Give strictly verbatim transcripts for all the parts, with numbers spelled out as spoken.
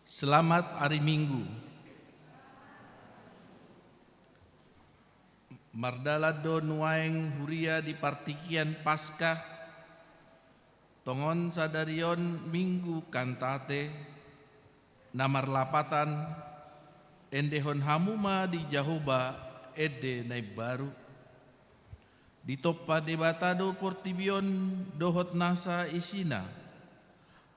Selamat ari Minggu. Mardalan do nuaeng huria di partingkian Paskah, tongon sadari on Minggu Kantate, na marlapatan, endehon hamu ma di Jahowa ende na imbaru. Ditompa Debata do portibi on dohot nasa isina.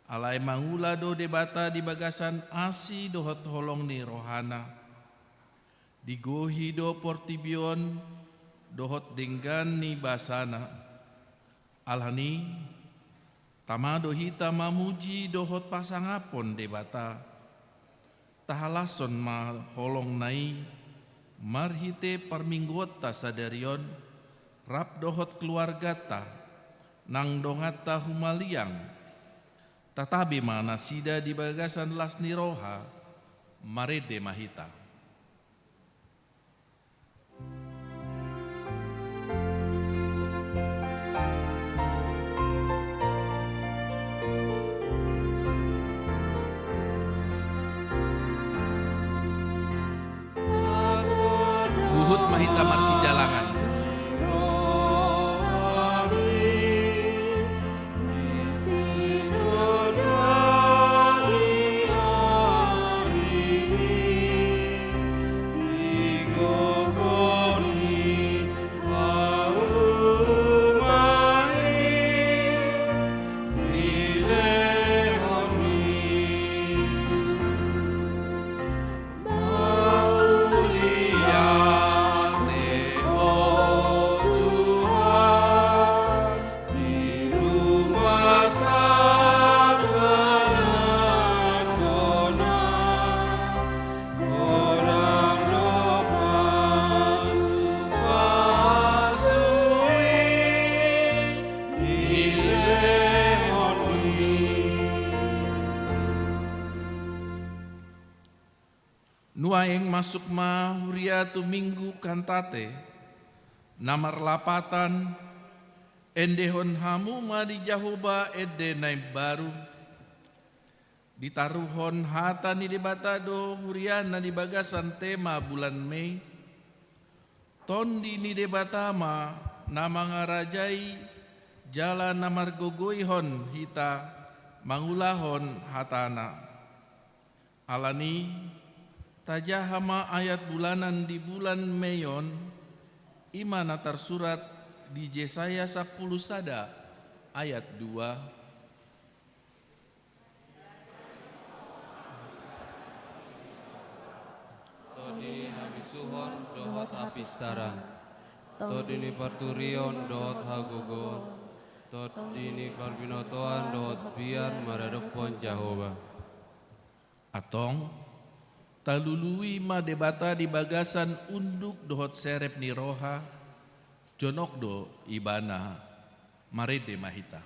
Alai mangula do Debata di bagasan asi dohot holong ni rohana. Digohi do portibi on dohot denggan ni basana. Alani, tama do hita mamuji dohot pasangaphon Debata. Tahalashon ma holongna i marhite parmingguonta sadari on, rap dohot keluarganta, nang donganta humaliang. Tatabe ma nasida di bagasan las ni roha, marende ma hita. Huhut ma hita marsijalangan. Nuaeng masuk ma huria tu Minggu Kantate, na marlapatan, endehon hamu ma di Jahowa ende na imbaru. Ditaruhon hata ni Debata do huriana di bagasan tema bulan Mei. Tondi ni Debata ma na mangarajai jala na margogoihon hita mangulahon hatana. Alani, tajaha ma ayat bulanan di bulan Mei on, i ma na tarsurat di Jesaya sampulu sada ayat dua. Tondi ni habisuhon dohot hapistaran. Tondi ni parturion dohot hagogoon. Tondi ni parbinotoan dohot biar maradophon Jahowa. Antong, talului ma Debata di bagasan unduk dohot serep ni roha, jonok do Ibana, marende ma hita.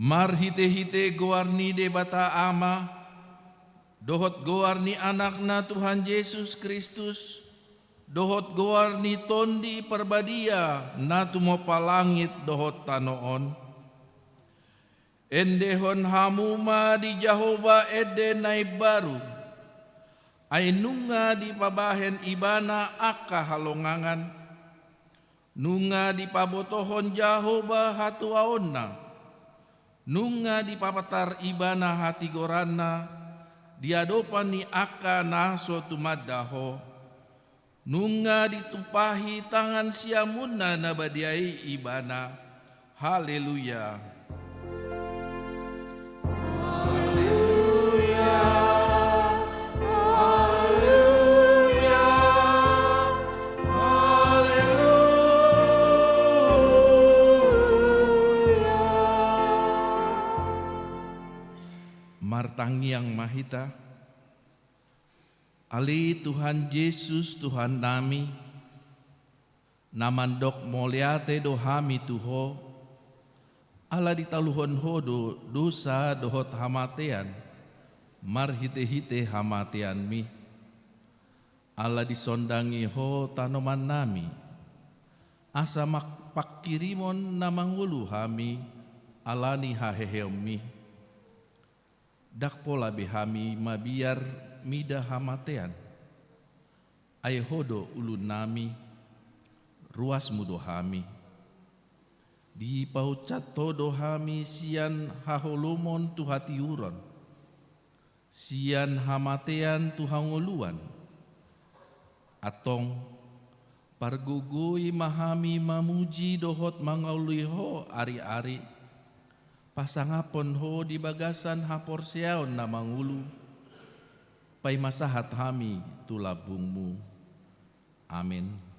Marhite-hite goar ni Debata Ama, dohot goar ni Anakna Tuhan Jesus Kristus, dohot goar ni Tondi Parbadia na tumompa langit dohot tano on. Endehon hamu ma di Jahowa ende na imbaru, ai nunga dipabahen Ibana angka halongangan. Nunga dipabotohon Jahowa hatuaonna, nunga dipapatar Ibana hatigoranna di adopan ni angka na so tumanda Ho. Nunga ditumpahi tangan siamunna na badia i Ibana. Haleluya. Haleluya. Haleluya. Haleluya. Martangiang ma hita. Ale Tuhan Jesus, Tuhannami, na mandok mauliate do hami tu Ho, ala ditaluhon Ho do dosa dohot hamatean, marhite-hite hamateanMi. Ala disondangi Ho tanomannami, asa mak-, pangkirimon na mangolu hami ala ni haheheonMi. Ndang pola be hami mabiar mida hamatean. Ai Ho do ulunnami, ruasMu do hami. Dipaunsat Ho do hami sian haholomon tu hatiuron, sian hamatean tu hangoluan. Antong, pargogoi ma hami mamuji dohot mangalusi Ho ari-ari, pasangaphon Ho di bagasan haporseaon na mangolu, paima sahat hami tu lambungMu. Amen.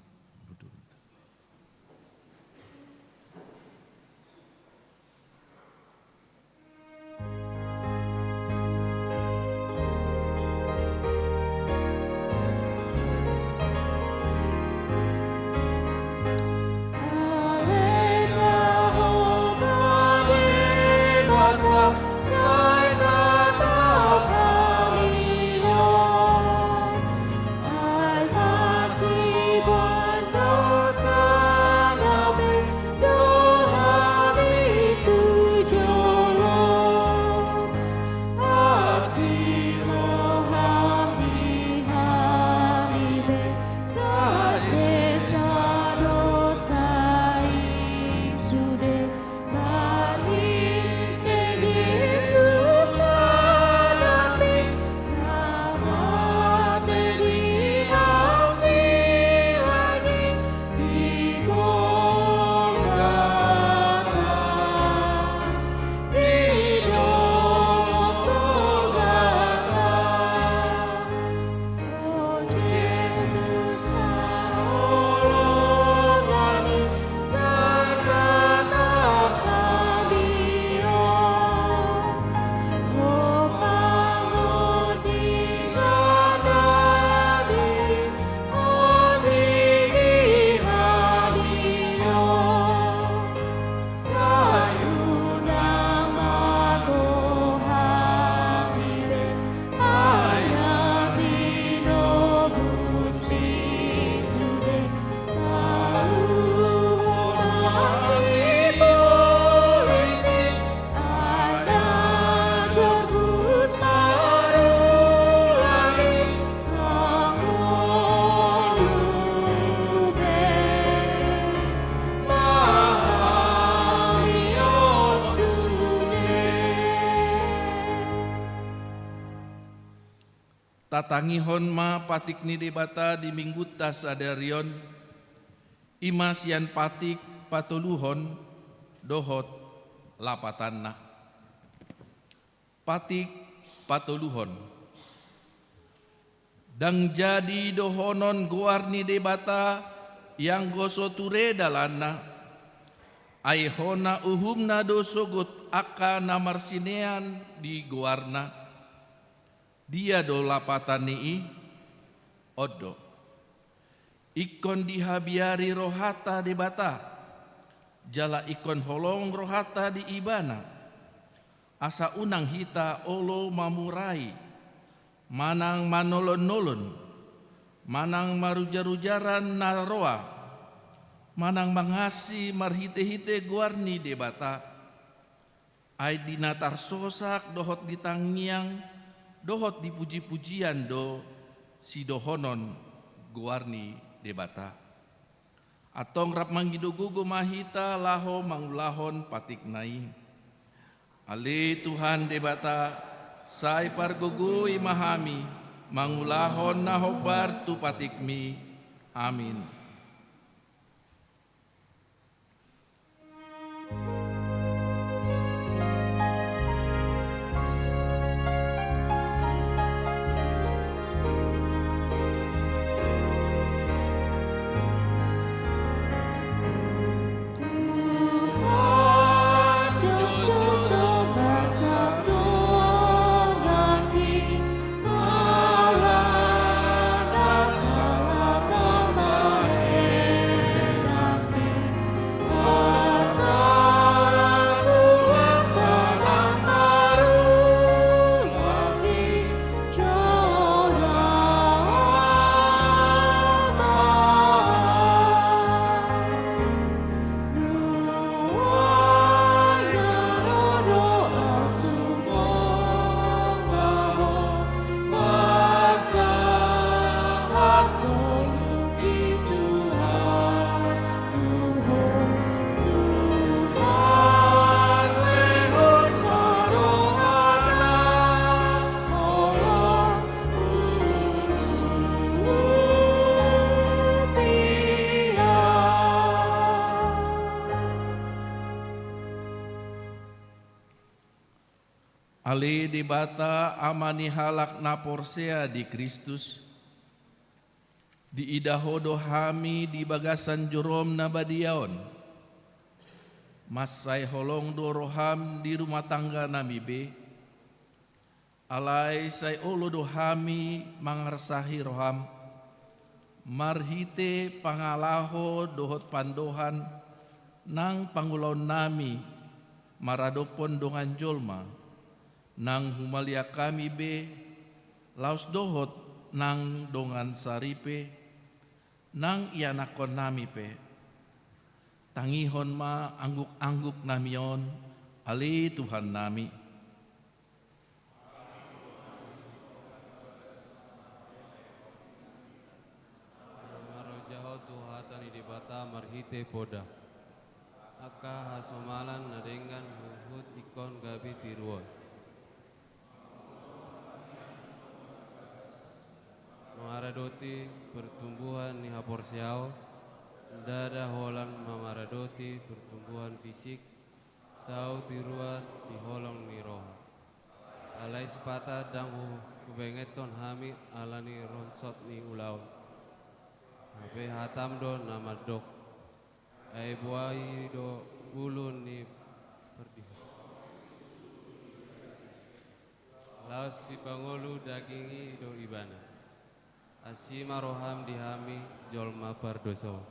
Tatangihon ma patik ni Debata di Minggunta sadari on, i ma sian patik patoluhon dohot lapatanna. Patik patoluhon. Ndang jadi dohonon goar ni Debata, ianggo so ture dalanna, ai hona uhumna do sogot angka na marsinean di goarna. Dia do lapatan ni i? On do. Ingkon dihabiari rohanta Debata, jala ingkon holong rohanta di Ibana. Asa unang hita olo mamurai, manang manolon-nolon, manang marujar-rujaran na roa, manang mangasi marhite-hite goar ni Debata. Ai di na tarsosak dohot di tangiang, dohot di puji-pujian do sidohonon goar ni Debata. Antong rap mangido gogo ma hita laho mangulahon patikna i. Ale Tuhan Debata, sai pargogoi ma hami mangulahon na hombar tu patikmi. Amin. Ale Debata, Ama ni halak na porsea di Kristus, diida Ho do hami di bagasan joroM na badia on. Mansai holong do rohaM di rumah tangga nami be. Alai sai olo do hami mangarsahi rohaM, marhite pangalaho dohot pandohan nang pangulaon nami maradophon dongan jolma, nang humaliang hami be, laos dohot nang dongan saripe, nang ianakhon nami pe. Tangihon ma angguk-angguk nami on, ale Tuhan nami. Marrojahan tu hata ni Debata marhite poda. Angka hasomalan na denggan huhut ingkon gabe tiruon. Mangaradoti pertumbuhan ni haporseaon, ndada holan mamaradoti pertumbuhan fisik, tau tiruan di holong ni roha. Alai sipata ndang hu-, hubengeton hami ala ni ronsot ni ulaon. Hape hatam do na mandok. Ai boa i do ulu ni pardihon. Laos sipangolu daging i do ibana. Asi ma roham di hami jolma pardosa on.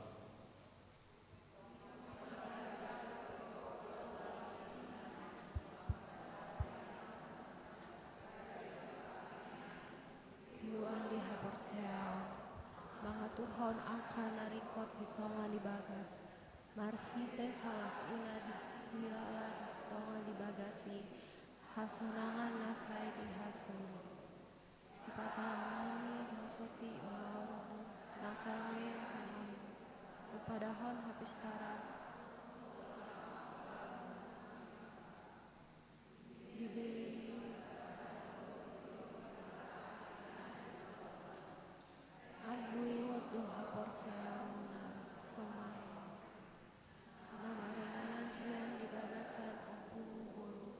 Tiruan di haporseaon, mangaturhon angka na ringkot di tonga ni bagas, marhite salak i na dihilala di tonga ni bagas i, hasonangan na sai dihasonang. Sipata ala ni na songon i ulaon, nang sai mangihut, hupadahon hapistaran. Dibege. Ai huingot do haporseaonmuna somal na maringanan hian di bagasan ompu boru,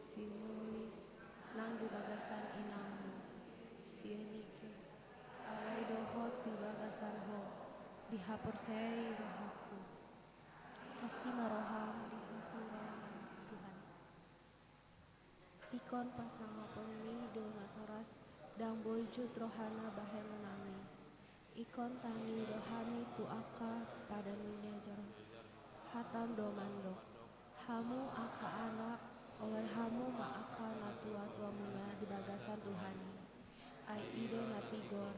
si Nulis, nang di bagasan inangmu, si Enike, alai dohot di bagasan ho, dihaporseai rohangku. Asi ma roham di haporseaon, Tuhan. Ingkon pasangaponmi do natoras, ndang boi jut rohana bahenonnami. Ingkon tangi do hami tu angka padan ni ajar. Hatam do mandok, hamu angka anak, Alai hamu ma angka na tuatua muna di bagasan Tuhan i. Ai i do na tigor: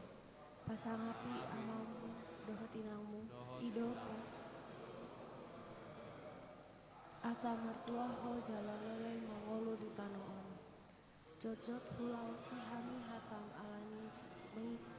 Pasangapi amamu dohot inangmu. I do pa-, asa martua ho jala leleng mangolu di tano on. Jotjot huulaosi hami hatam ala ni mangit-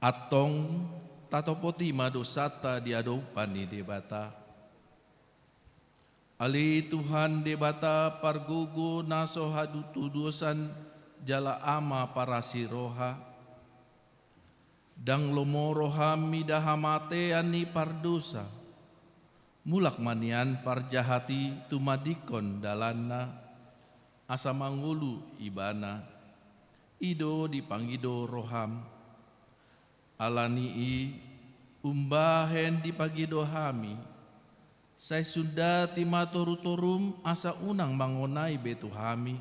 Antong tatopoti ma dosanta di adopan ni Debata. Ale Tuhan Debata pargogo na so hatudosan jala Ama parasi roha, ndang lomo roham mida hamatean ni pardosa. Mulak ma nian parjahat i tumandingkon dalanna, asa mangolu ibana. I do dipangido roham. Ala ni i, umbahen dipangido hami, sai sundati ma torutorum asa unang mangonai be tu hami.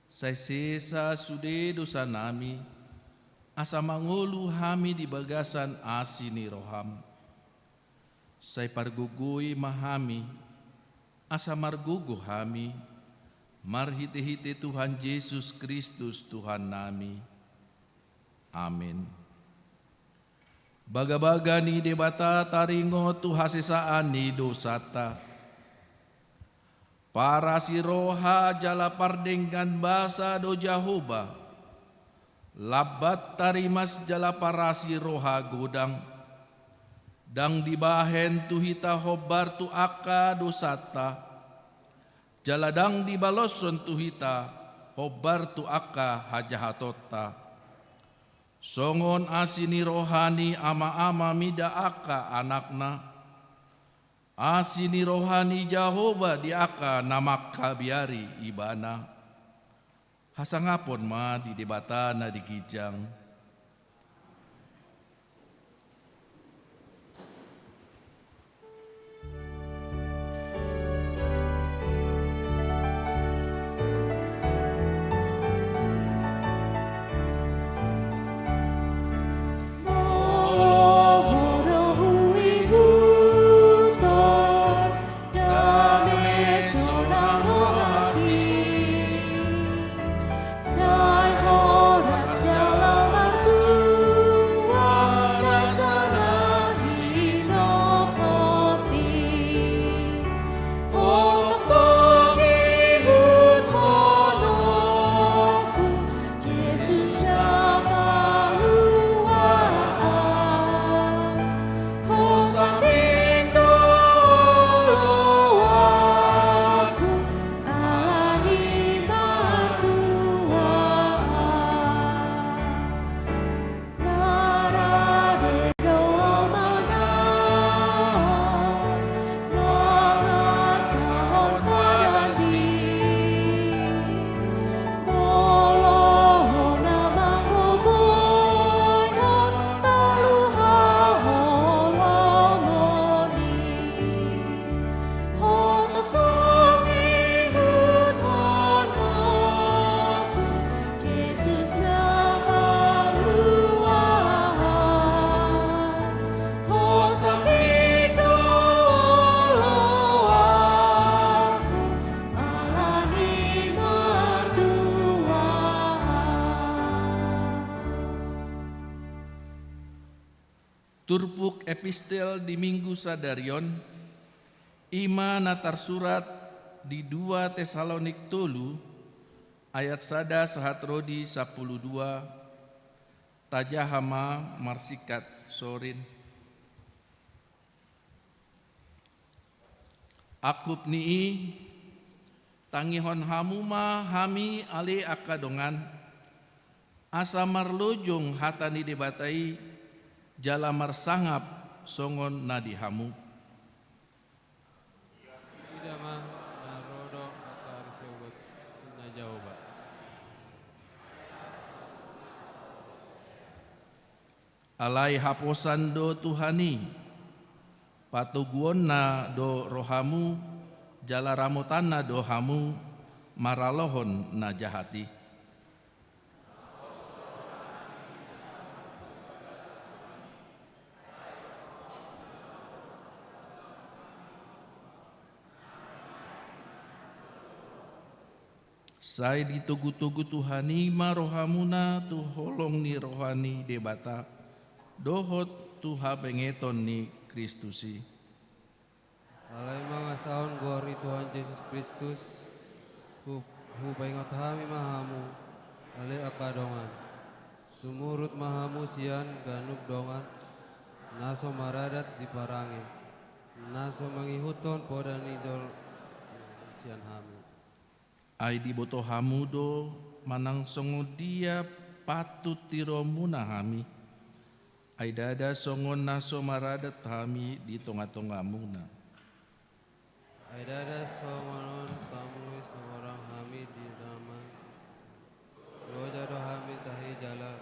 Sai sesa sude dosanami, asa mangolu hami di bagasan asi ni roham. Sai pargogoi ma hami, asa margogo hami, marhitehite Tuhan Jesus Kristus Tuhannami. Amen. Bagabaga ni Debata taringot tu hasesaan ni dosanta. Parasi roha jala pardenggan basa do Jahowa. Lambat tarimas jala parasi roha godang. Ndang dibahen tu hita hombar tu angka dosanta, jala ndang dibaloshon tu hita hombar tu angka hajahatonta. Songon asi ni roha ni amaama mida angka anakna, asi ni roha ni Jahowa di angka na mangkabiari ibana. Hasangapon ma di Debata na di ginjang. Sai horas jala Turpuk epistel di Minggu sadari on, i ma na tarsurat di dua Tesalonik tolu, ayat sada sahat ro di sampulu dua, tajaha ma marsingkat sorin. Angkup ni i, tangihon hamu ma hami ale angka dongan, asa marlojong hata ni Debata i, jala marsangap songon na di hamu. Ida ma na ro do hata ni siubat na Jahowa. Alai haposan do Tuhan i, patoguonna do rohamu, jala ramotanna do hamu maralohon na jahat i. Sai ditogu-togu Tuhan i ma rohamuna tu holong ni roha ni Debata, dohot tu habengeton ni Kristus i. Alai mangasahon goar ni Tuhan Jesus Kristus, hu-, hupaingot hami ma hamu, ale angka dongan. Sumurut ma hamu sian ganup dongan, na so maradat di parange, na so mangihuthon poda ni jol-, sian hami. Ai diboto hamu do manang songon dia patut tiroonmuna hami. Ai ndada songon na so maradat hami di tonga-tongamuna. Ai ndada songon on tamui sumorang hami di damang. Loja do hami tahi jala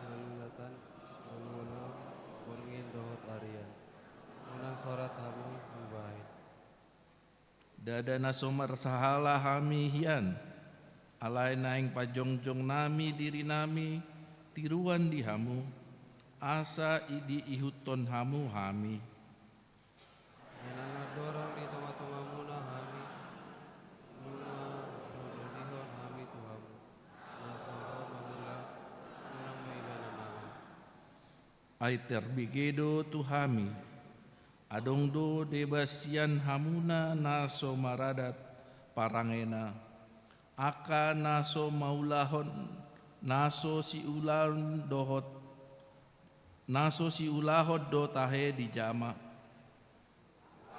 nalulatan, nalulatan, borngin dohot arian. Unang sorat hamu hubahen. Ndada na so marsahala hami hian, alai naeng pajongjong nami diri nami tiruan di hamu, asa i diihuthon hamu hami. Ai naeng andorang di tonga-tongamuna hami, nunga hurodihon hami tu hamu, na so ro mangula, unang ma ibana mangan. Ai tarbege do tu hami, adong do deba sian hamuna na so maradat parangena, angka na so maulahon, na so siulahon dohot, na so siulahon do tahe di jama.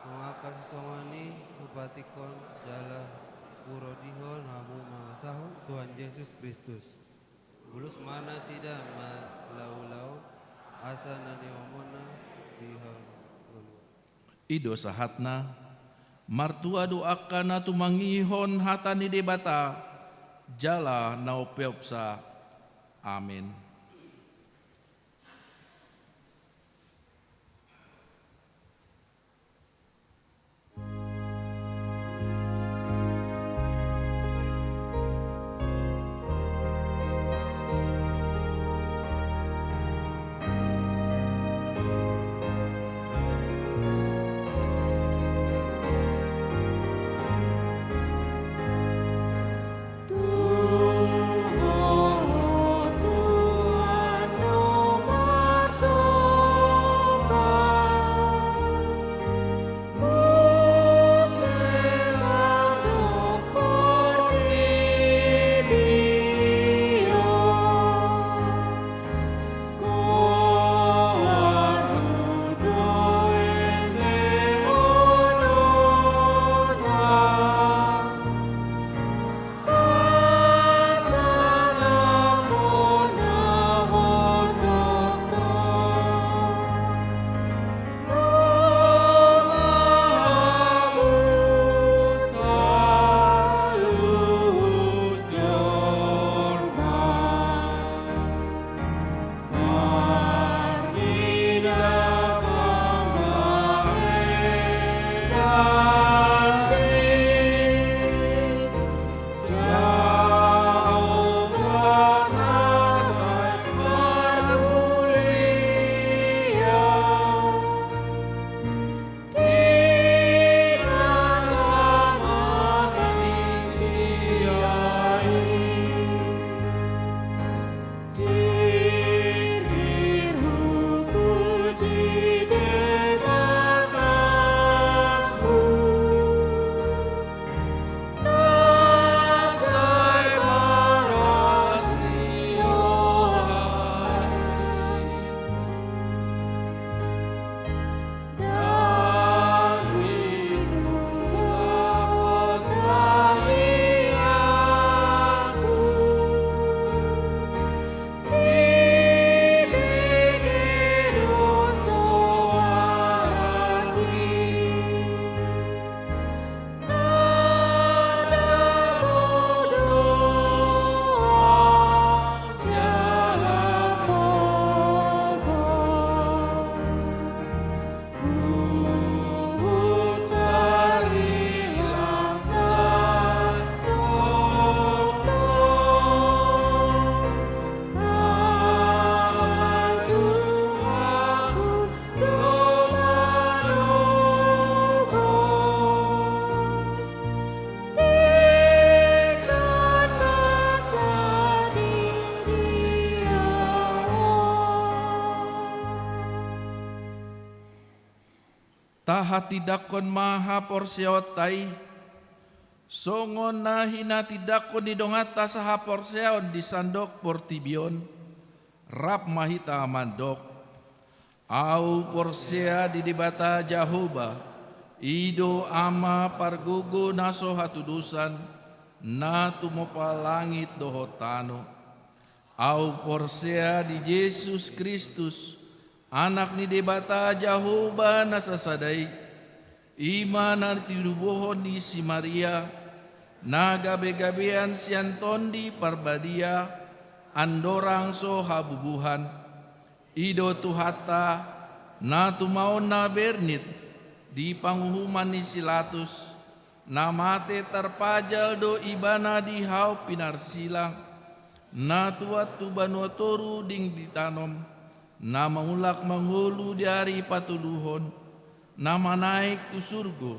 Tung angka sisongon i hupatingkon jala hurodihon hamu mangasahon Tuhan Jesus Kristus. Bulus ma nasida malaulau, asa na niomonna di hamu. I do sahatna, martua do angka na tumangihon hata ni Debata, jala na umpeopsa. Amen. Tahatindangkon ma haporseaonta i, songon na hinatindangkon ni donganta sahaporseaon di sandok portibi on, rap ma hita mandok: Ahu porsea di Debata Jahowa, i do Ama pargogo na so hatudosan, na tumompa langit dohot tano. Ahu porsea di Jesus Kristus, Anak ni Debata Jahowa na sasada i, i ma na tinobohon ni si Maria, na gabegabean sian Tondi Parbadia, andorang so habubuhan. I do Tuhanta, na tumaon na bernit di panguhuman ni si Latus, na mate tarpajal do Ibana di hau pinarsilang, na tuat tu banua toru ding ditanom, na mangulak mangolu di ari patoluhon, na manaek tu surgo,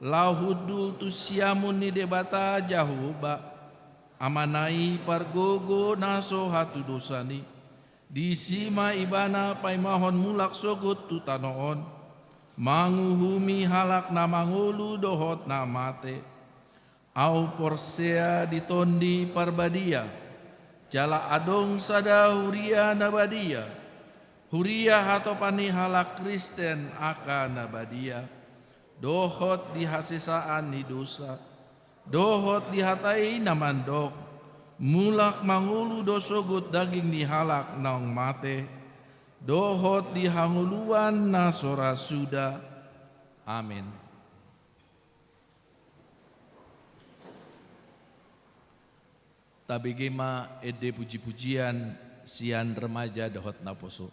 laho hundul tu siamun ni Debata Jahowa, Amana i pargogo na so hatudosan i. Disi ma Ibana paimahon mulak sogot tu tano on, manguhumi halak na mangolu dohot na mate. Ahu porsea di Tondi Parbadia, jala adong sada huria na badia, huria hatopan ni halak Kristen angka na badia, dohot di hasesaan ni dosa, dohot di hata i na mandok: Mulak mangolu do sogot daging ni halak naung mate, dohot di hangoluan na so ra suda. Amen. Tabege ma ende pujipujian sian remaja dohot naposo.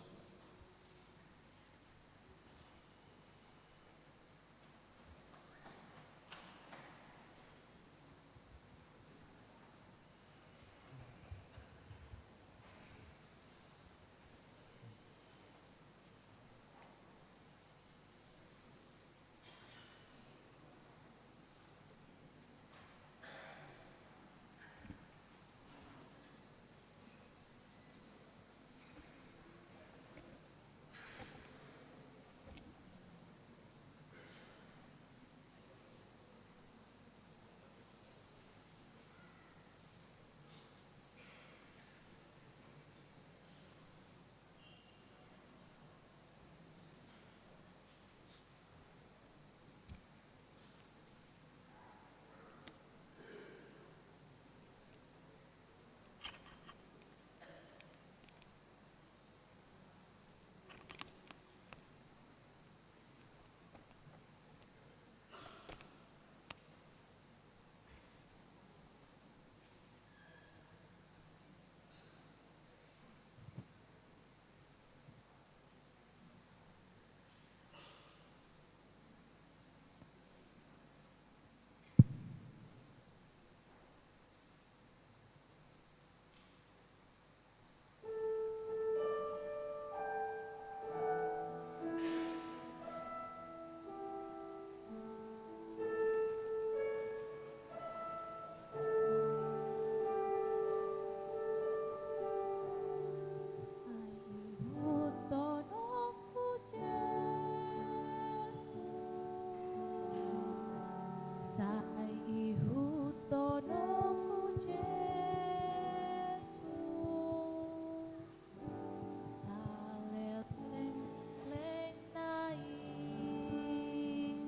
Sai ihuthononku Jesus, sai ihuthononku Jesus, saleleng-lengna i.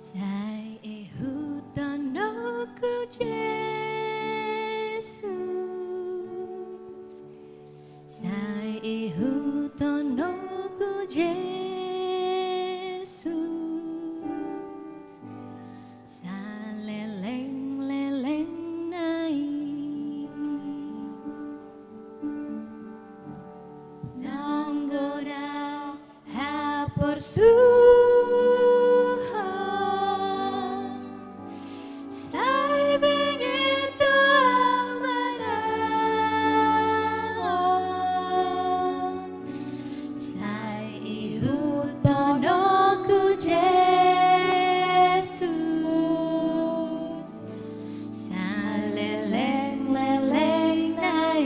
Sai ihuthononku Jesus, sai ihuthononku Jesus, saleleng-lelengna i. Nanggo na haporsuhon, sai benget tu Amana on, sai ihuthononku Jesus, saleleng-lelengna i.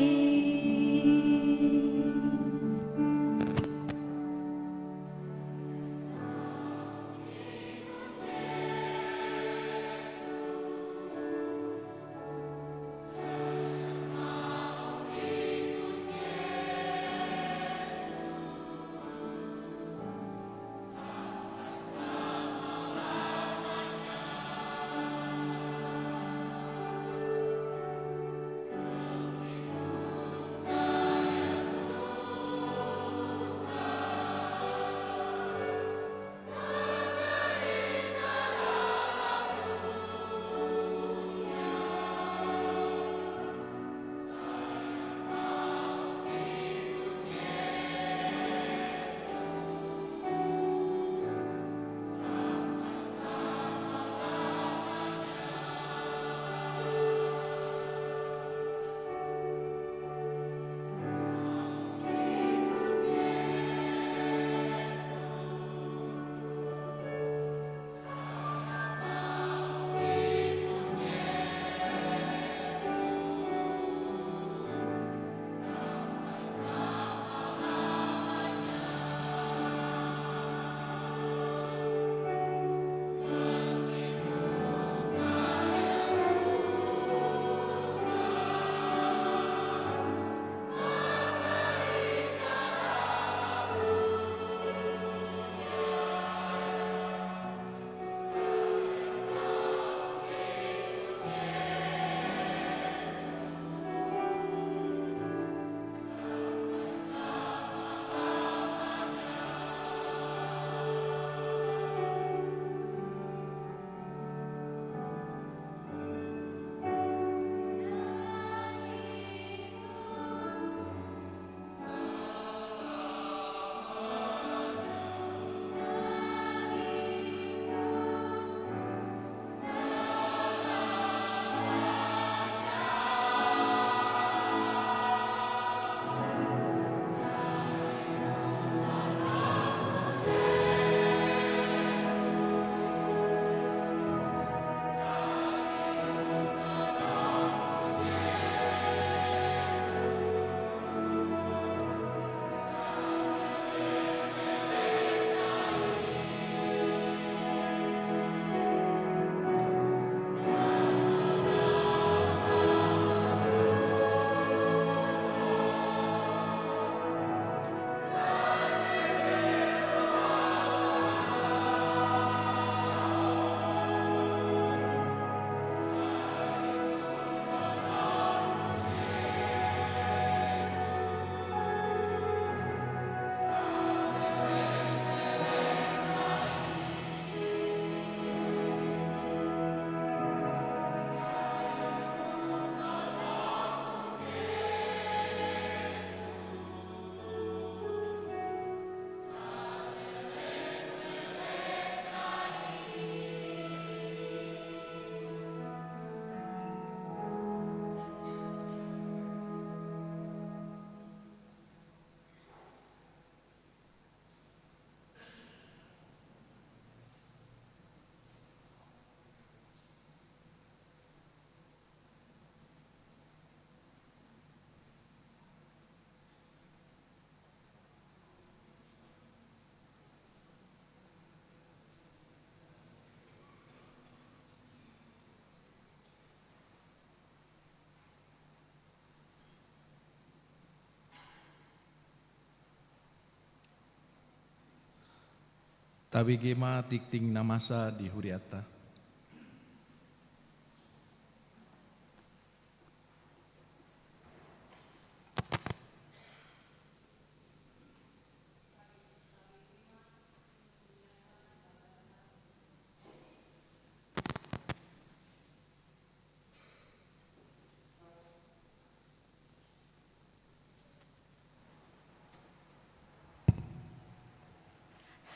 Tabege ma tingting na masa di hurianta.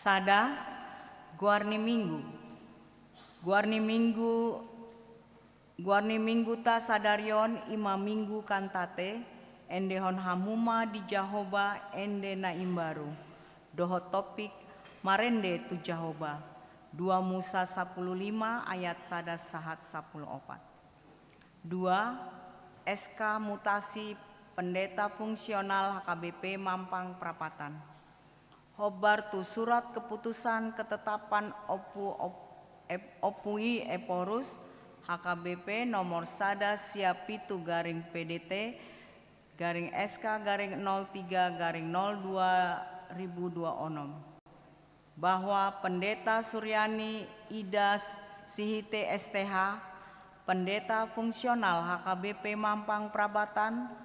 Sada, goar ni Minggu. Goar ni Minggu, goar ni Mingguta sadari on i ma Minggu Kantate, endehon hamu ma di Jahowa ende na imbaru. Dohot topik, marende tu Jahowa. Dua Musa sapuluh lima ayat sada sahat sapuluh opat. Dua, S K mutasi pendeta fungsional H K B P Mampang Prapatan. Hombar tu surat keputusan ketetapan Ompu, Op-, Ep-, Ompu I Ephorus H K B P nomor sada sia pitu garing P D T garing S K garing nol tiga garing nol dua ribu dua onom. Bahwa Pendeta Suryani Ida Sihite S T H, Pendeta Fungsional H K B P Mampang Prapatan,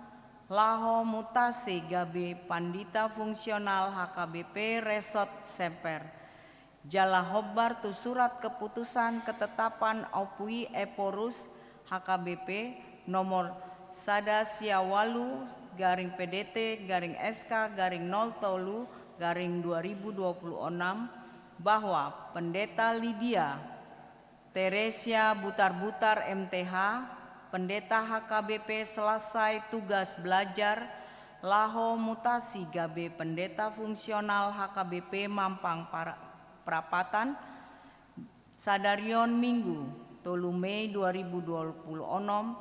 laho mutasi gabe Pandita Fungsional H K B P Resort Semper. Jala hombar tu surat keputusan ketetapan Ompu I Ephorus H K B P nomor sada sia ualu garing P D T garing S K garing nol tolu garing dua ribu dua puluh enam, bahwa Pendeta Lydia Theresia Butarbutar M T H, Pendeta H K B P selesai tugas belajar, laho mutasi gabe Pendeta Fungsional H K B P Mampang Para-, Prapatan, sadari on Minggu, tolu Mei dua ribu dua puluh onom,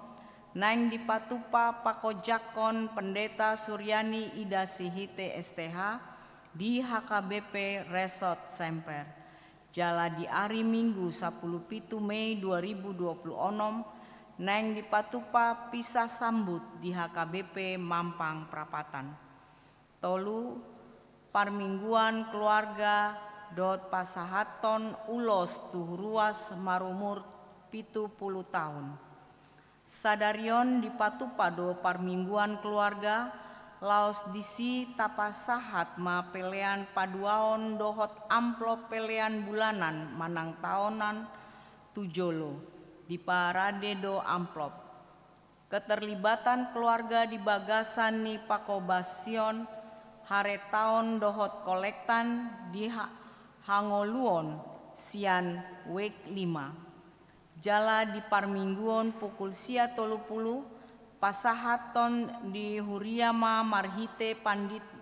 naeng dipatupa pakojakkon Pendeta Suryani Ida Sihite S T H di H K B P Resort Semper. Jala di ari Minggu sapuluh pitu Mei dua ribu dua puluh onom, naeng dipatupa pisah sambut di H K B P Mampang Prapatan. Tolu, parmingguan keluarga dohot pasahathon ulos tu ruas marumur pitu pulu taon. Sadari on dipatupa do parmingguan keluarga, laos disi tapasahat ma pelean paduahon dohot amplop pelean bulanan manang taonan tu jolo, diparade do amplop. Keterlibatan keluarga di bagasan ni pakobasion haretaon dohot kolektan di ha-, hangoluon sian wek lima. Jala di parmingguon pukul sia tolu pulu, pasahathon di huria ma marhite pandit-,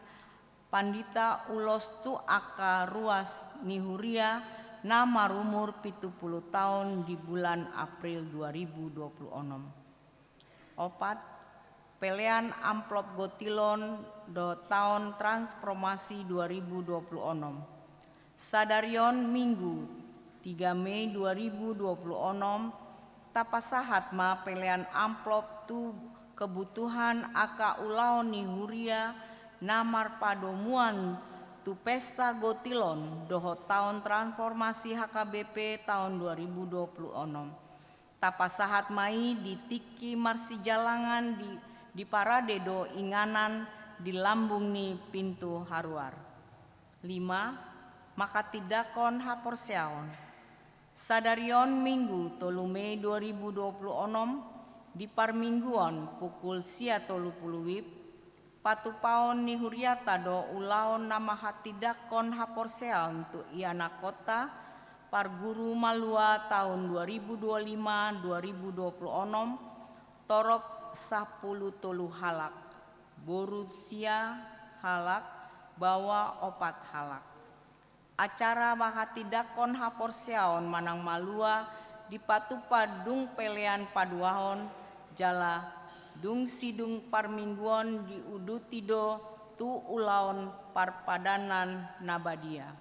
pandita ulos tu angka ruas ni huria na marumur pitu pulu taon di bulan April dua ribu dua puluh onom. Opat, pelean amplop gotilon dohot taon transformasi dua ribu dua puluh onom. Sadari on Minggu, tiga Mei dua ribu dua puluh onom, tapasahat ma pelean amplop tu kebutuhan angka ulaon ni huria na marpadomuan tu pesta gotilon dohot taon transformasi H K B P taon dua ribu dua puluh onom. Tapasahat ma i di tingki marsijalangan di, diparade do inganan di lambung ni pintu haruar. Lima, manghatindanghon haporseaon. Sadari on Minggu, tolu Mei dua ribu dua puluh onom, di parmingguon pukul sia tolu pulu wib, patupaon ni huriata do ulaon na manghatindanghon haporseaon tu ianakkonta, parguru malua taon dua ribu dua lima dua ribu dua puluh onom, torop sampulu tolu halak, boru sia halak, baoa opat halak. Acara manghatindanghon haporseaon manang malua dipatupa dung pelean paduahon, jala dung sidung parmingguon diuduti do tu ulaon parpadanan na badia.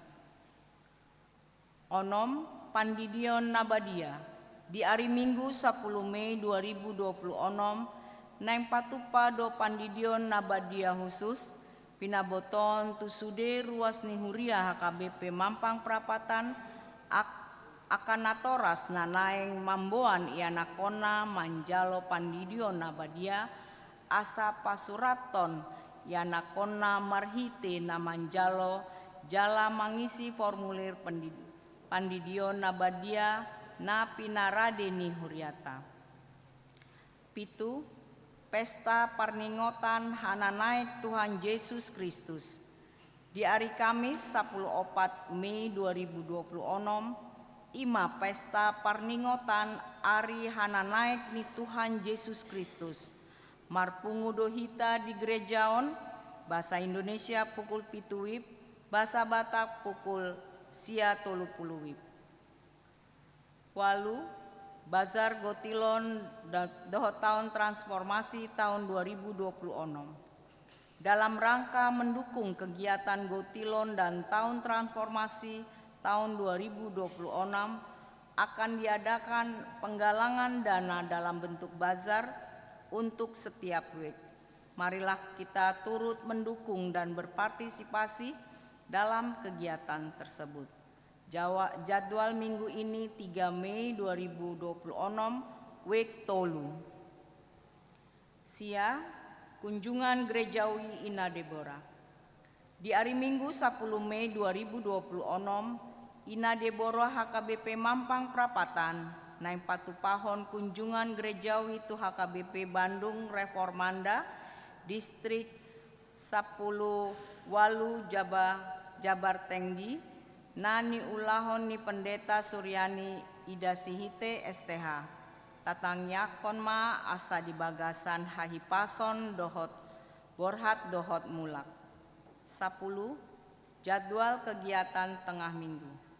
Onom, pandidion na badia. Di ari Minggu sampulu Mei dua ribu dua puluh onom, naeng patupa do pandidion na badia husus, Pinaboton tu sude ruas ni huria H K B P Mampang Prapatan, ak-, angka natoras na naeng mamboan ianakhonna manjalo pandidion na badia, asa pasurathon ianakhonna marhite na manjalo jala mangisi formulir pandi-, pandidion na badia na pinarade ni huriata. Pitu, pesta parningotan hananaek Tuhan Jesus Kristus. Di ari Kamis, sapuluh opat Mei dua ribu dua puluh onom, i ma pesta parningotan ari hananaek ni Tuhan Jesus Kristus. Marpungu do hita di gereja on, bahasa Indonesia pukul pitu wib, bahasa Batak pukul sia tolu puluh wib. Ualu, bazar gotilon da-, dohot taon transformasi taon dua ribu dua puluh onom. Dalam rangka mendukung kegiatan gotilon dan taon transformasi taon dua ribu dua puluh onom, akan diadakan penggalangan dana dalam bentuk bazar untuk setiap wijk. Marilah kita turut mendukung dan berpartisipasi dalam kegiatan tersebut. Jawa-, jadwal minggu ini, tiga Mei dua ribu dua puluh onom, wijk tolu. Sia, kunjungan gerejawi Ina Debora. Di ari Minggu, sapuluh Mei dua ribu dua puluh onom, Ina Debora H K B P Mampang Prapatan naeng patupahon kunjungan gerejawi tu H K B P Bandung Reformanda, distrik sapuluh ualu Jaba-, Jabar Tenggi, na niulahon ni Pendeta Suryani Ida Sihite, S T H. Tatangiangkon ma asa di bagasan hahipason dohot borhat dohot mulak. Sapuluh, jadwal kegiatan tengah minggu.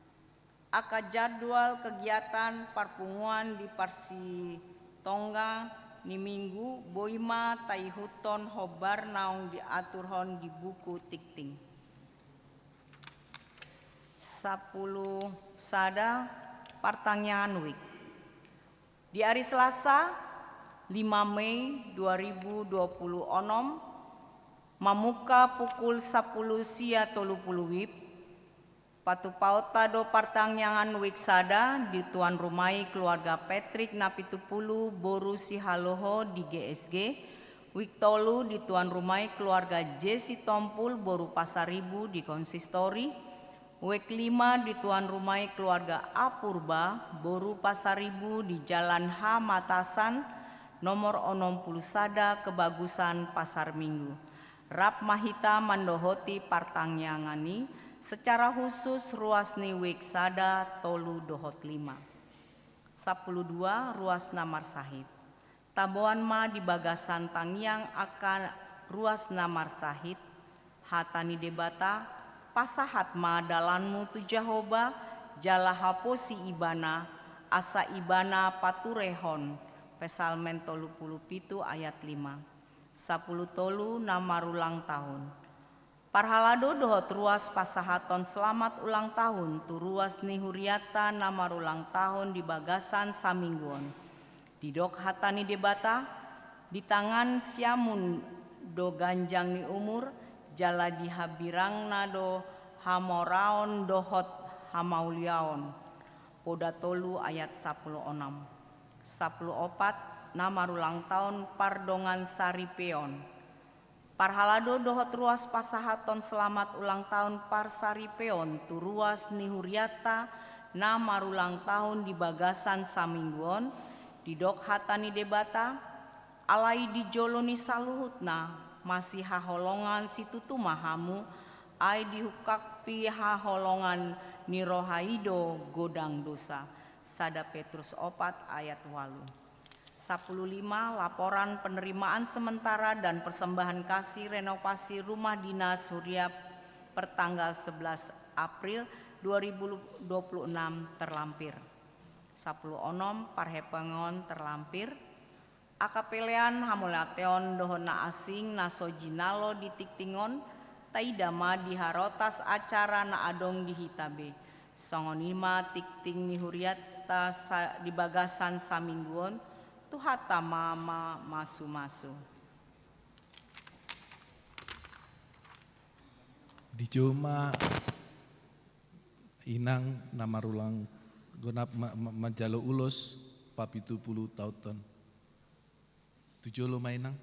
Angka jadwal kegiatan parpunguan di parsitongga ni Minggu boi ma taihuthon hombar naung diaturhon di buku tingting. Sapuluh sada, partangiangan wijk. Di ari Selasa, lima Mei dua ribu dua puluh onom, mamungka pukul sapuluh sia tolu puluh wib, patupaonta do partangiangan wijk sada di tuan rumai keluarga Patrick Napitupulu boru Sihaloho di G S G, wijk tolu di tuan rumai keluarga J Sitompul boru Pasaribu di konsistori, wijk lima di tuan rumai keluarga A Purba boru Pasaribu di Jalan Hamatasan nomor onom puluh sada Kebagusan Pasar Minggu. Rap ma hita mandohoti partangiangan i secara khusus ruas ni wijk sada, tolu dohot lima. Sapuluh dua, ruas na marsahit. Taboan ma di bagasan tangiang angka ruas na marsahit, hata ni Debata, pasahat ma dalanmu tu Jahowa, jala haposi Ibana, asa Ibana paturehon. Psalmen tolu puluh pitu ayat lima. Sapuluh tolu, na marulang tahun. Parhalado dohot ruas pasahathon selamat ulang tahun tu ruas ni hurianta na marulang tahun di bagasan saminggu on. Didok hata ni Debata, di tangan siamun do ganjang ni umur, jala di hambirangna do hamoraon dohot hamauliaon. Poda tolu ayat sapuluh onom. Sapuluh opat, na marulang tahun pardongan saripeon. Parhalado dohot ruas pasahathon selamat ulang tahun parsaripeon tu ruas ni hurianta na marulang tahun di bagasan saminggu on, didok hata ni Debata, alai di jolo ni saluhutna masihaholongan situtu ma hamu, ai dihungkaphi haholongan ni roha i do godang dosa. Sada Petrus opat ayat ualu. Sapuluh lima, laporan penerimaan sementara dan persembahan kasih renovasi rumah dinas huria pertanggal sebelas April dua ribu dua puluh enam terlampir. Sapuluh onom, parhepongon terlampir. Angka pelean hamauliateon dohot na asing na so jinalo di tingting on, taida ma di harotas acara na adong di hita be. Songon i ma tingting ni hurianta sa-, di bagasan saminggu on, Tuhanta ma mamasumasu. Dijou ma inang na marulang gonap ma-, ma-, manjalo ulos papitu pulu taon on. Tu jolo ma inang.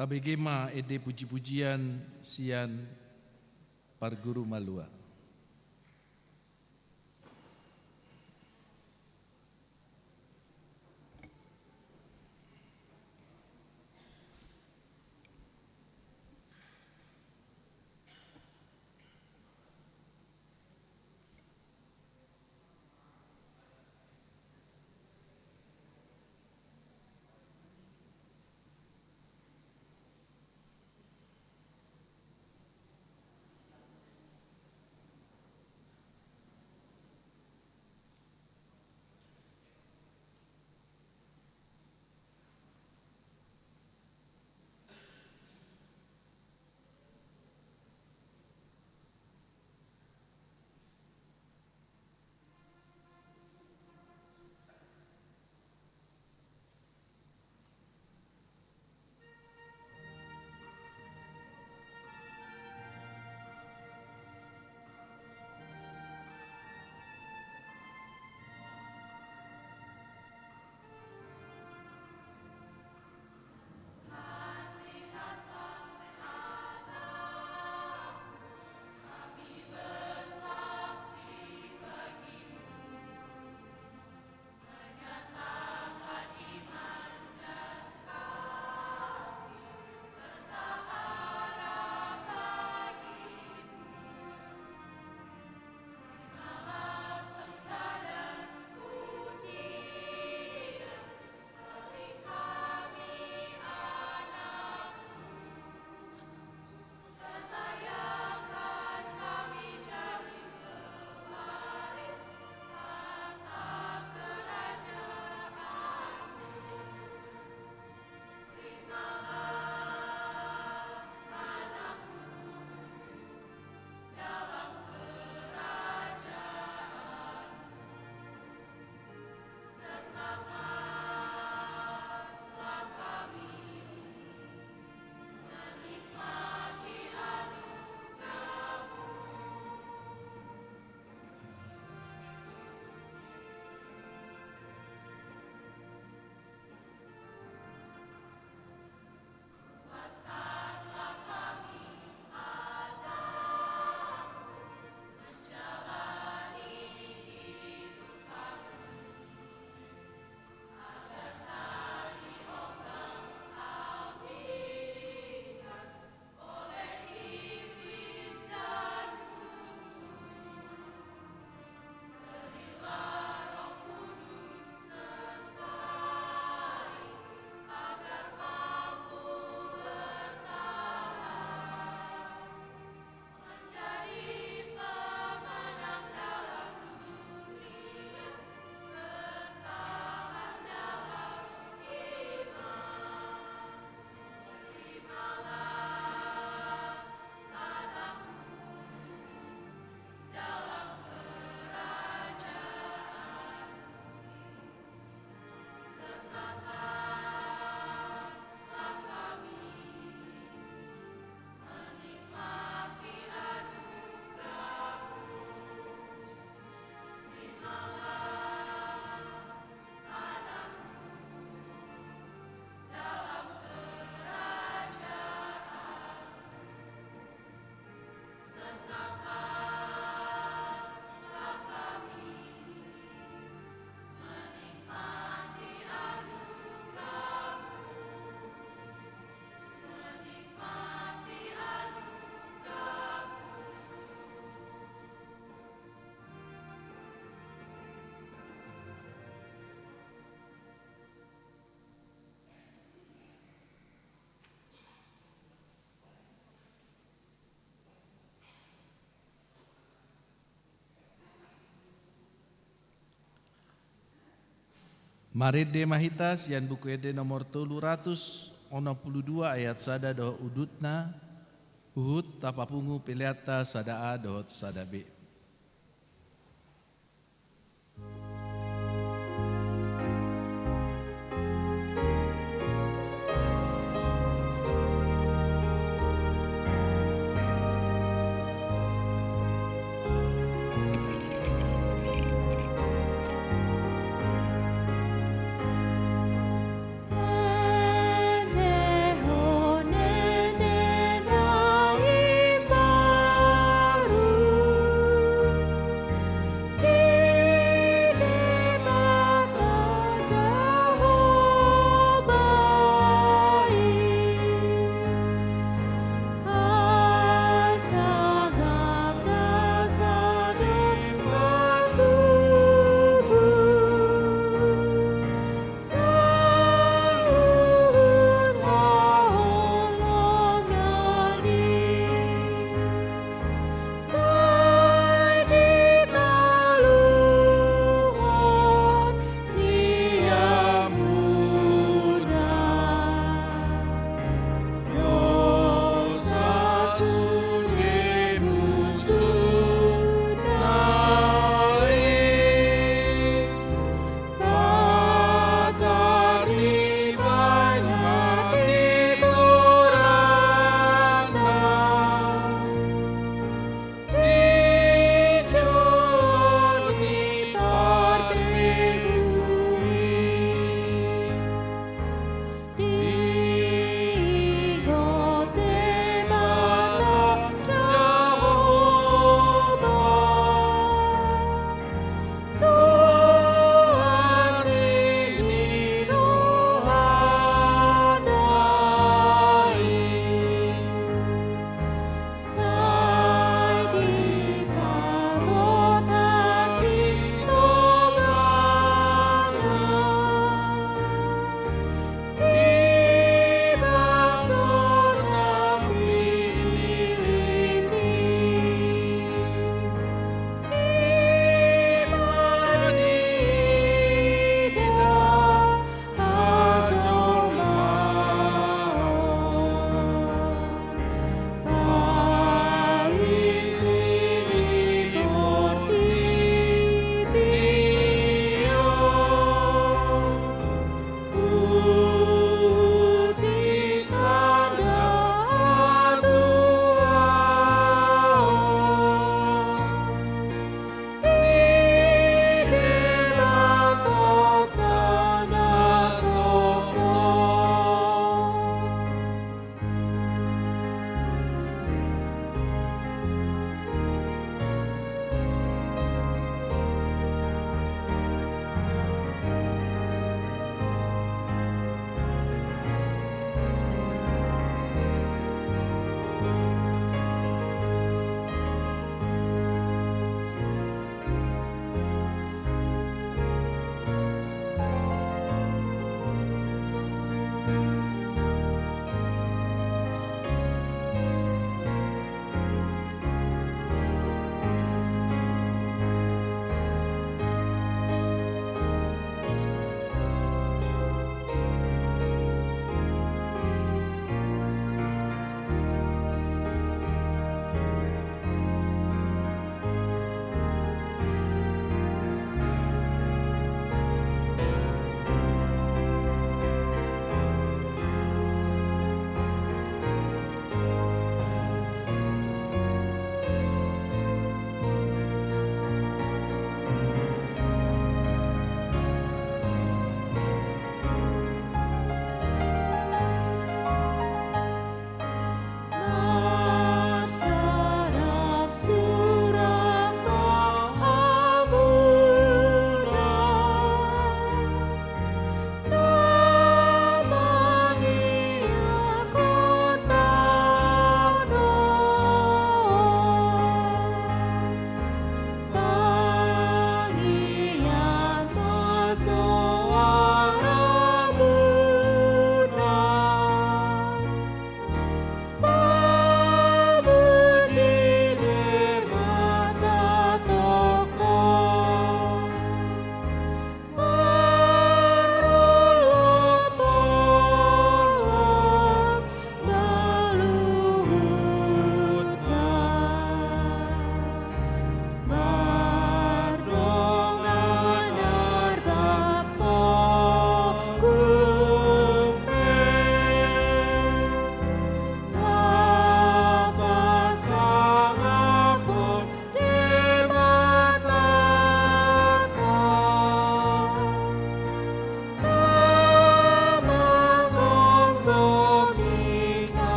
Tabege ma ende pujipujian sian parguru malua. Marende ma hita sian Buku Ende nomor tolu ratus onom pulu dua ayat sada dohot udutna, huhut tapapungu peleanta sada A dohot sada B.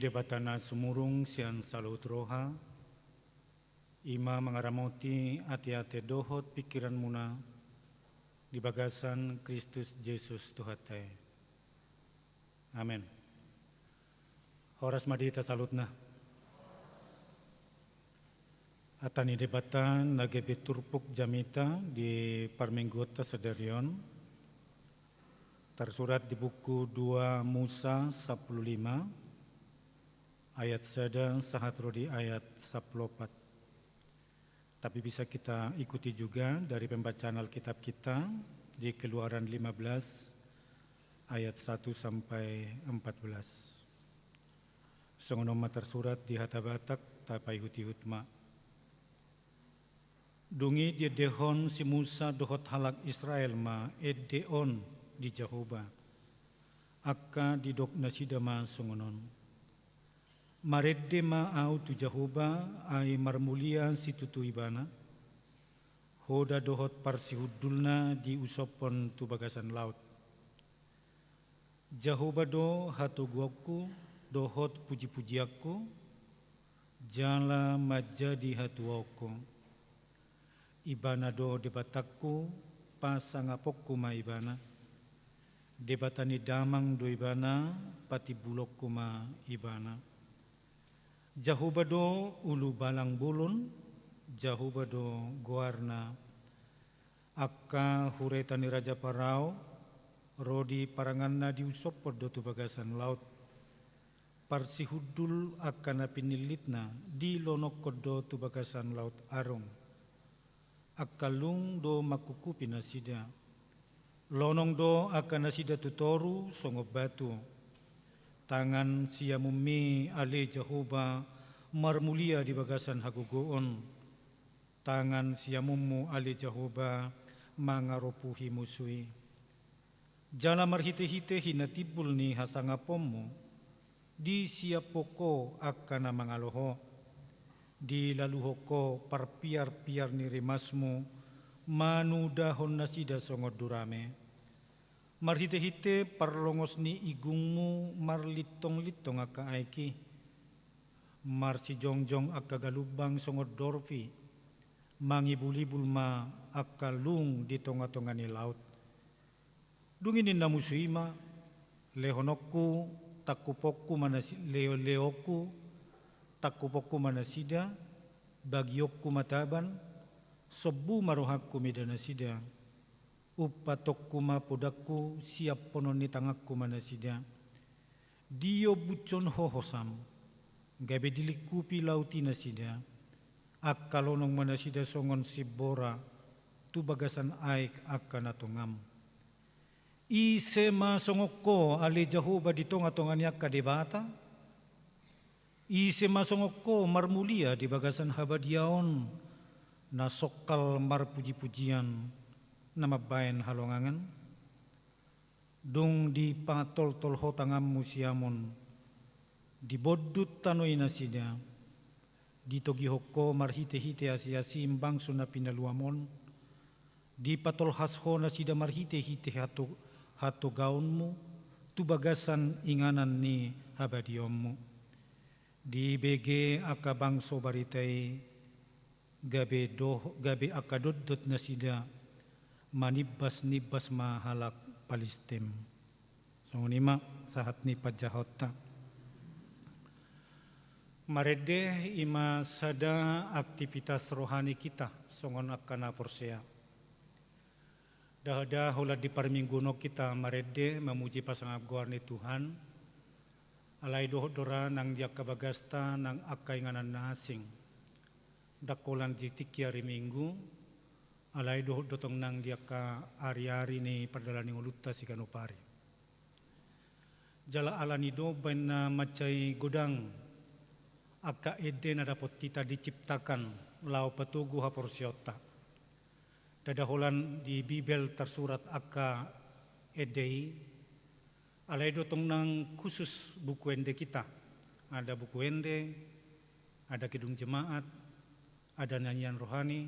Debata na sumurung sian saluhut roha, i ma mangaramoti ateate dohot pingkiranmuna di bagasan Kristus Jesus Tuhanta i. Amen. Horas ma di hita saluhutna. Hata ni Debata na gabe turpuk jamita di parmingguonta sadari on, tarsurat di buku dua Musa sampulu lima, ayat sada sahat ro di ayat sampulu opat. Tapi bisa kita ikuti juga dari pembacaan Alkitab kita di Keluaran lima belas ayat satu sampai empat belas. Songon on ma tarsurat di hata Batak, tapaihut-ihut ma. Dung i diendehon si Musa dohot halak Israel ma ende on di Jahowa. Angka didok nasida ma songon on. Marende ma ahu tu Jahowa, ai marmulia situtu Ibana, hoda dohot parsihundulna diusophon tu bagasan laut. Jahowa do hatoguonku dohot puji-pujianku, jala manjadi hatuaonku. Ibana do Debatangku, pasangaponku ma Ibana. Debata ni damang do Ibana, patimbulonku ma Ibana. Jahowa do ulubalang bolon, Jahowa do goarna. Angka hureta ni Raja Parao, ro di paranganna diusophon do tu bagasan laut. Parsihundul angka na pinillitna, dilonongkon do tu bagasan laut arung. Angka lung do mangkukupi nasida. Lonong do angka nasida tu toru songon batu. Tangan siamunmi ale Jahowa marmulia di bagasan hagogoon. Tangan siamunmu ale Jahowa mangaropuhi musu i. Jala marhite-hite hinatimbul ni hasangaponmu, disiaphon ho angka na mangalo ho, dilaluhon ho parpiar-piar ni rimasmu, manudahon nasida songon durame. Marhite-hite parlongos ni igungmu marlintong-lintong angka aek i. Marsijongjong angka galumbang songon dorpi, mangibul-ibul ma angka lung di tonga-tonga ni laut. Dung i ninna musu i ma, lehononku, tangkuponku ma nasi-, leo-, leonku, tangkuponku ma nasida, bagionku ma taban, sombu ma rohangku mida nasida. Umpatonku ma podangku, siaphonon ni tanganku ma nasida. Diombunshon ho hosam, gabe dilingkupi laut i nasida. Angka lonong ma nasida songon simbora, tu bagasan aek angka na tongam. Ise ma songon ho ale Jahowa di tonga-tonga ni angka debata? Ise ma songon ho marmulia di bagasan habadiaon na songkal marpuji-pujian na mambahen halongangan? Dung dipatoltol ho tanganmu siamun, dibondut tano i nasida, ditogihon ho marhite-hite asi-asi bangso na pinaluam on, dipatolhas ho nasida marhite-hite hato-, hatogaonmu, tu bagasan inganan ni habadiaonmu. Dibege angka bangso barita i, gabe doh-, gabe angka dotdot nasida, manimbas-nimbas ma halak Palistim. Songon i ma sahat ni panjahonta. Marende i ma sada aktivitas rohani hita, songon angka na porsea. Ndada holan di parmingguon on hita marende, mamuji pasangap goar ni Tuhan, alai dohot do ra nang di angka bagasta nang angka inganan na asing. Ndang holan di tingki ari Minggu, alai dohot do tong nang di angka ari-ari ni pardalanan ni ngolunta siganup ari. Jala alani do baen na mansai godang angka ende na dapot hita diciptakan laho patogu haporseaonta. Ndada holan di Bibel tarsurat angka ende i, alai do tong nang khusus buku ende hita. Ada buku ende, ada kidung jemaat, ada nyanyian rohani,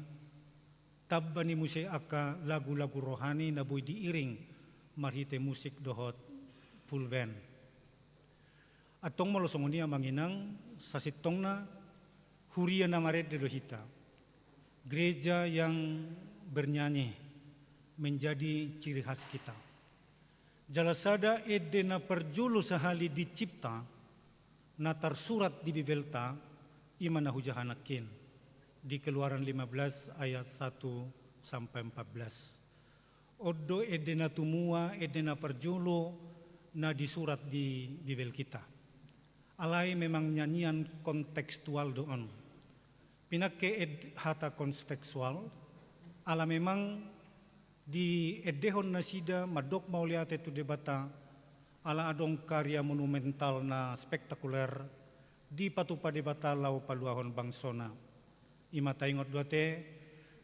tamba ni muse angka lagu-lagu rohani na boi diiring marhite musik dohot full band. Antong molo songon i amang inang, sasintongna huria na marende do hita. Gereja yang bernyanyi menjadi ciri khas kita. Jala sada ende na parjolo sahali dicipta, na tarsurat di Bibelta, i ma na hujaha nangkin, di Keluaran lima belas ayat satu sampai empat belas. On do ende na tumua, ende na parjolo na disurat di Bibel kita. Alai memang nyanyian kontekstual do on. Pinangke ed-, hata kontekstual, ala memang diendehon nasida mandok mauliate tu Debata, ala adong karya monumental na spektakuler dipatupa Debata laho paluahon bangsona. I ma taingot do ate,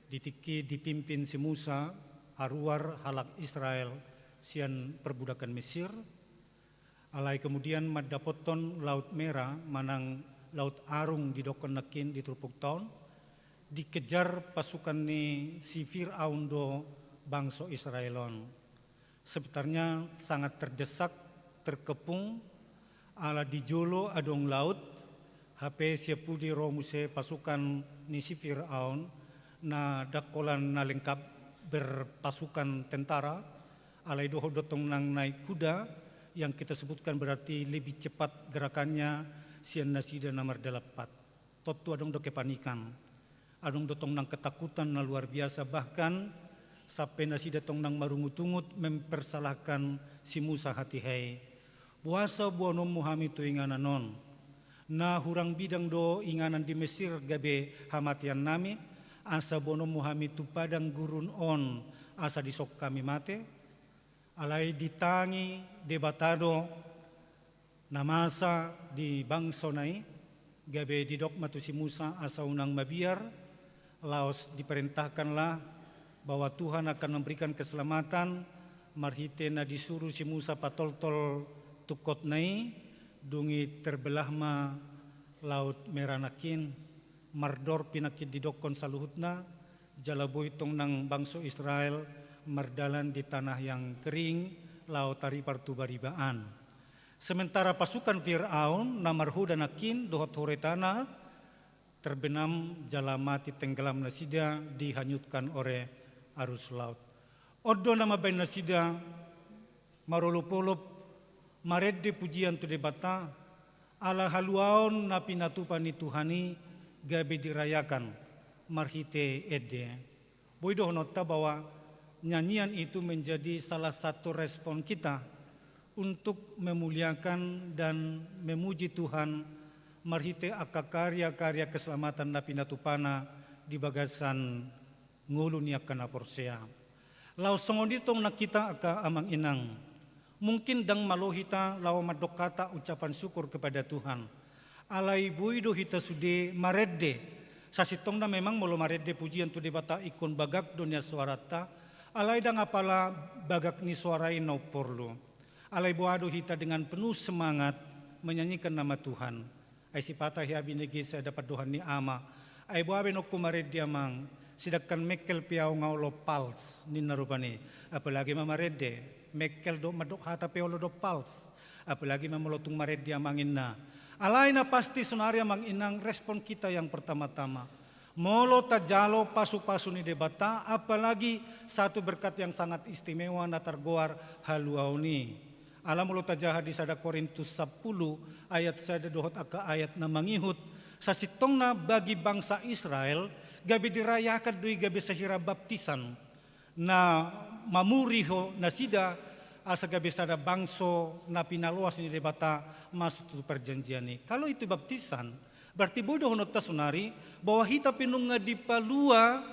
di tingki dipimpin si Musa, haruar halak Israel sian perbudakan Mesir, alai kemudian mandapothon Laut Merah manang Laut Arung didokhon nangkin di turpukta on, dikejar pasukan ni si Firaun do bangso Israel on. Sebenarnya sangat terdesak, terkepung, ala di jolo adong laut, hape sian pudi ro muse pasukan ni si Firaun, na ndang holan na lengkap berpasukan tentara, alai dohot do tong nang naik kuda, yang kita sebutkan berarti lebih cepat gerakannya sian nasida na mardalapat. Tontu adong do kepanikan. Adong do tong nang ketakutan na luar biasa, bahkan sampe nasida tong nang marungut-ungut mempersalahkan si Musa hatiha i. Boasa boanonmu hami tu inganan on? Na hurang bidang do inganan di Mesir gabe hamateannami, asa boanonmu hami tu padang gurun on asa dison hami mate? Alai ditangi Debata do na masa di bangsona i, gabe didok ma tu si Musa asa unang mabiar, laos diperintahkanlah bahwa Tuhan akan memberikan keselamatan, marhite na disuru si Musa patoltol tungkotna i, dung i terbelah ma Laut Merah nangkin, mardor pinangkin didokhon saluhutna, jala boi tong nang bangso Israel mardalan di tanah yang kering, laho taripar tu baribaan. Sementara pasukan Firaun na marhoda nangkin dohot horetana terbenam jala mati tenggelam nasida dihanyutkan oleh arus laut. On do na mambahen nasida marolop-olop marende pujian tu Debata, ala haluaon na pinatupa ni Tuhan i gabe dirayakan marhite ende. Boi dohononta bahwa nyanyian itu menjadi salah satu respon kita untuk memuliakan dan memuji Tuhan marhite angka karya-karya keselamatan na pinatupana di bagasan ngolu ni angka na porsea. Laos songon i tong nang hita angka amang inang. Mungkin ndang malo hita laho mandok hata ucapan syukur kepada Tuhan. Alai boi do hita sude marende. Sasintongna memang molo marende pujian tu Debata ingkon bagak do nian soaranta. Alai ndang apala bagak ni soara i na umporlu. Alai boha do hita dengan penuh semangat menyanyikan nama Tuhan. Ai sipata hea binege sada pandohan ni ama. Ai boha be nongku marende amang, sedangkan mengkel pe au nga olo pals, ninna rupani. Apalagi ma marende, mengkel do mandok hata pe olo do pals. Apalagi ma molo tung marende amang inna. Alai na pasti sonari amang inang respon kita yang pertama-tama. Molo tajalo pasu-pasu ni Debata, apalagi satu berkat yang sangat istimewa na targoar haluaon i. Ala molo tajaha di sada Korintus sampulu ayat sada dohot angka ayat na mangihut, sasintongna bagi bangsa Israel, gabe dirayakan do i gabe sahira baptisan, na mamuriho nasida asa gabe sada bangso na pinaloas ni Debata masuk tu perjanjian i. Kalau itu baptisan, berarti boi dohononta sonari bahwa hita pe nunga dipalua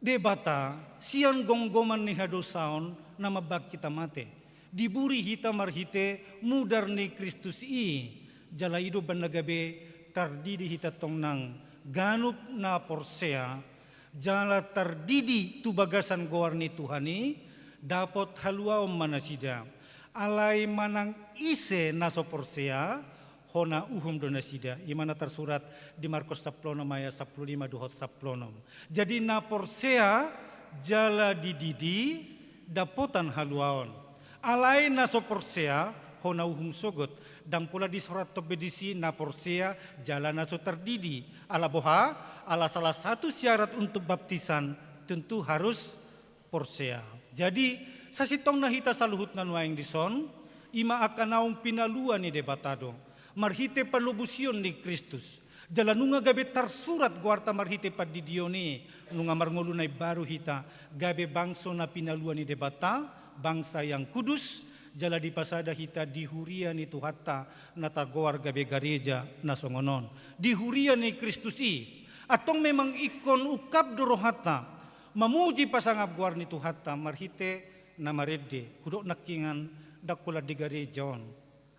Debata sian gomgoman ni hadosaon na mambahen hita mate. Diburi hita marhite mudar ni Kristus i, jala i do umbahen na gabe tardidi hita tong nang ganup na porsea, jala tardidi tu bagasan goar ni Tuhan i, dapot haluaon ma nasida. Alai manang ise na so porsea, hona uhum do nasida. I ma na tarsurat di Markus sampulu onom ayat sampulu lima dohot sampulu onom. Jadi na porsea jala dididi dapotan haluaon. Alai na so porsea hona uhum sogot, Ndang pola disorathon be disi na porsea jala na so tardidi. Ala boha? Ala salah satu syarat untuk baptisan tentu harus porsea. Jadi, sasintongna hita saluhutna nuaeng dison, i ma angka naung pinalua ni Debata do, marhite palobusion ni Kristus. Jala nunga gabe tarsurat goarta marhite pandidion i, nunga marngolu na imbaru hita, gabe bangso na pinalua ni Debata, bangsa yang kudus, jala dipasada hita di huria ni Tuhanta, na targoar gabe gareja na songon on. Di huria ni Kristus i, antong memang ingkon ungkap do rohanta, mamuji pasangap goar ni Tuhanta, marhite na marende, hudok nangkiningan ndang holan di gareja on.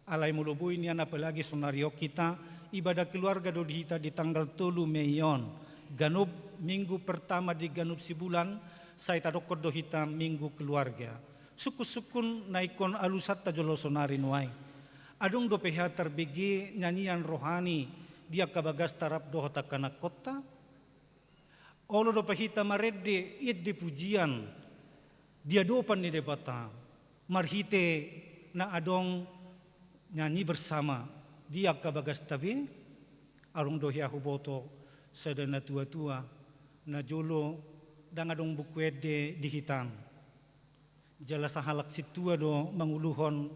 Alai molo boi nian apalagi sonari on hita, ibadah keluarga do di hita di tanggal tolu Mei on, ganup minggu pertama di ganup sibulan, sai tadokkon do hita minggu keluarga. Sungkun-sungkun na ingkon alusanta jolo sonari nuaeng. Adong dope hea tarbege nyanyian rohani di angka bagasta rap dohot angka anakkonta? Olo dope hita marende, ende pujian di adopan ni Debata, marhite na adong nyanyi bersama di angka bagasta be? Adong do hea huboto sada natua-tua, na jolo ndang adong buku ende di hita an. Jala sahalak sintua do manguluhon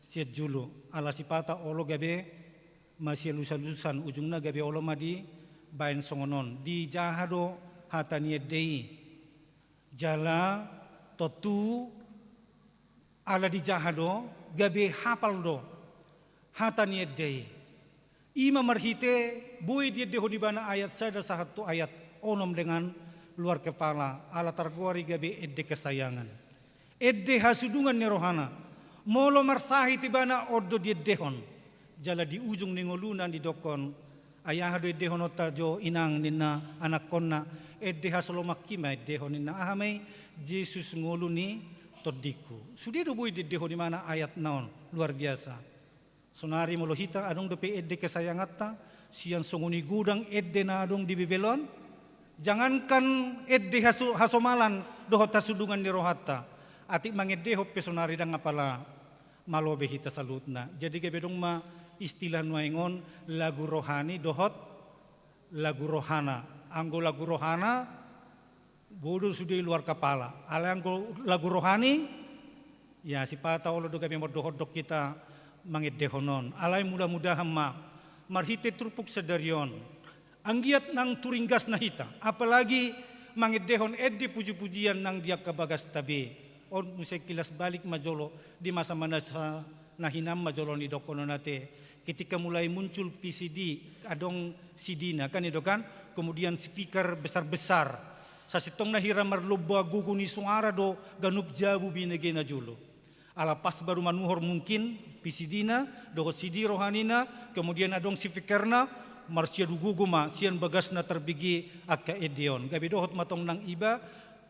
sian jolo, ala sipata olo gabe masialus-alusan, ujungna gabe olo ma dibaen songon on. Dijaha do hata ni ende i. Jala tontu ala dijaha do, gabe hapal do hata ni ende i. I ma marhite boi diendehon ibana ayat sada sahat tu ayat onom dengan luar kepala, ala targoar i gabe ende kesayangan. Ende hasudungan ni rohana. Molo marsahit ibana on do diendehon. Jala di ujung ni ngoluna didokkon, ai aha do endehononta jo inang ninna anakkonna, ende hasolomanki ma endehon ninna, aha ma i? Jesus ngolu ni tondingku. Sude do boi diendehon ibana ayat na on, luar biasa. Sonari molo hita adong dope ende kesayanganta, sian songon i godang ende na adong di Bibel on, jangankan ende hasu-, hasomalan dohot hasudungan ni rohanta, atik mangendehon pe sonari ndang apala malo be hita saluhutna. Jadi gabe adong ma istilah nuaeng on lagu rohani dohot lagu rohana. Anggo lagu rohana, boi do sude luar kepala. Alai anggo lagu rohani, ya sipata olo do gabe mandohot-dohot hita mangendehon on. Alai mudah-mudahan ma, marhite turpuk sadari on, anggiat nang turinggasna hita, apalagi mangendehon ende puji-pujian nang di angka bagasta be. On muse kilas balik ma jolo di masa-masa na hinan ma jolo nidokkonon ate. Ketika mulai muncul V C D, adong C D-na kan, i do kan, kemudian speaker besar-besar. Sasintongna hira marlomba gogo ni soara do ganup jabu binegena jolo. Ala pas baru manuhor mungkin V C D-na dohot C D rohanina, kemudian adong speaker-na, marsiadu gogo ma sian bagasna tarbege angka ende on. Gabe dohot ma tong nang iba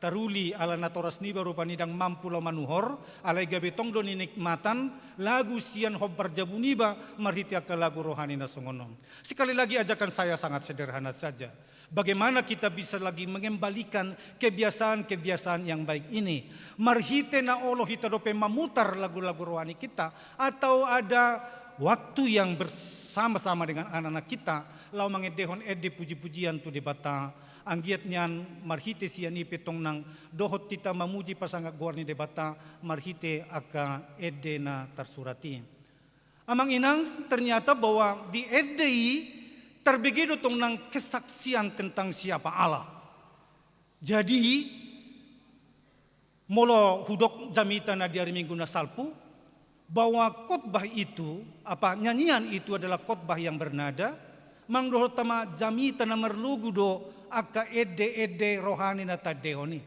taruli ala natoras niba rupani ndang mampu laho manuhor, alai gabe tong do ninikmatan lagu sian hombar jabu niba marhite angka lagu rohani na songon on. Sekali lagi, ajakan saya sangat sederhana saja. Bagaimana kita bisa lagi mengembalikan kebiasaan-kebiasaan yang baik ini? Marhite na olo hita dope mamutar lagu-lagu rohani kita, atau ada waktu yang bersama-sama dengan anak-anak kita, laho mangendehon ende puji-pujian tu Debata, anggiat nian marhite sian i pe tong nang dohot hita mamuji pasangap goar ni Debata marhite angka ende na tarsurat i. Amang inang, ternyata bahwa di ende i tarbege do tong nang kesaksian tentang siapa Allah. Jadi, molo hudok jamita na di ari Minggu na salpu, bahwa khotbah itu, apa, nyanyian itu adalah khotbah yang bernada, manang dohot ma jamita na marlogu do angka ende-ende rohani na taendehon i.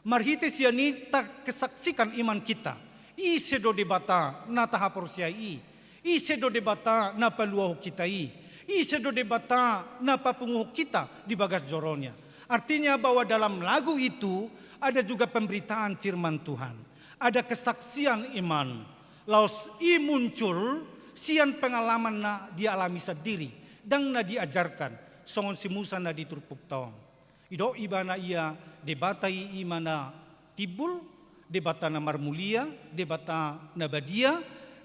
Marhite sian i takesaksikan iman kita. Ise do Debata na tahaporseai i? Ise do Debata na paluahon hita i? Ise do Debata na papunguhon hita di bagas joroNa? Artinya bahwa dalam lagu itu ada juga pemberitaan firman Tuhan. Ada kesaksian iman. Laos i muncul sian pengalaman na dialami sandiri, ndang na diajarkan, songon si Musa na di turpukta on. Didok ibana ia, Debata i i ma na timbul, Debata na marmulia, Debata na badia,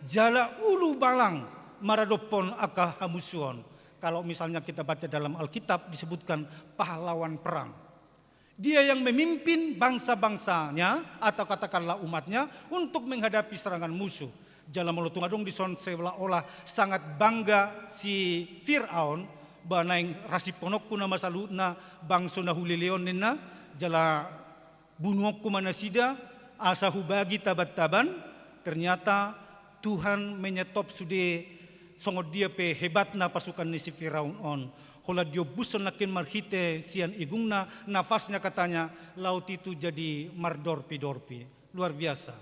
jala ulubalang maradophon angka hamusuon. Kalau misalnya kita baca dalam Alkitab, disebutkan pahlawan perang. Dia yang memimpin bangsa-bangsanya, atau katakanlah umatnya, untuk menghadapi serangan musuh. Jala molo tung adong dison seolah-olah sangat bangga si Firaun, ba naeng rasiphononku nama saluhutna bangso na huleleon ninna, jala bunuonku ma nasida, asa hubagi taban-taban. Ternyata Tuhan menyetop sude songon dia pe hebatna pasukan ni si Firaun on. Holan diombushon nangkin marhite sian igungna nafasnya, katanya, laut itu jadi mardorpi-dorpi. Luar biasa.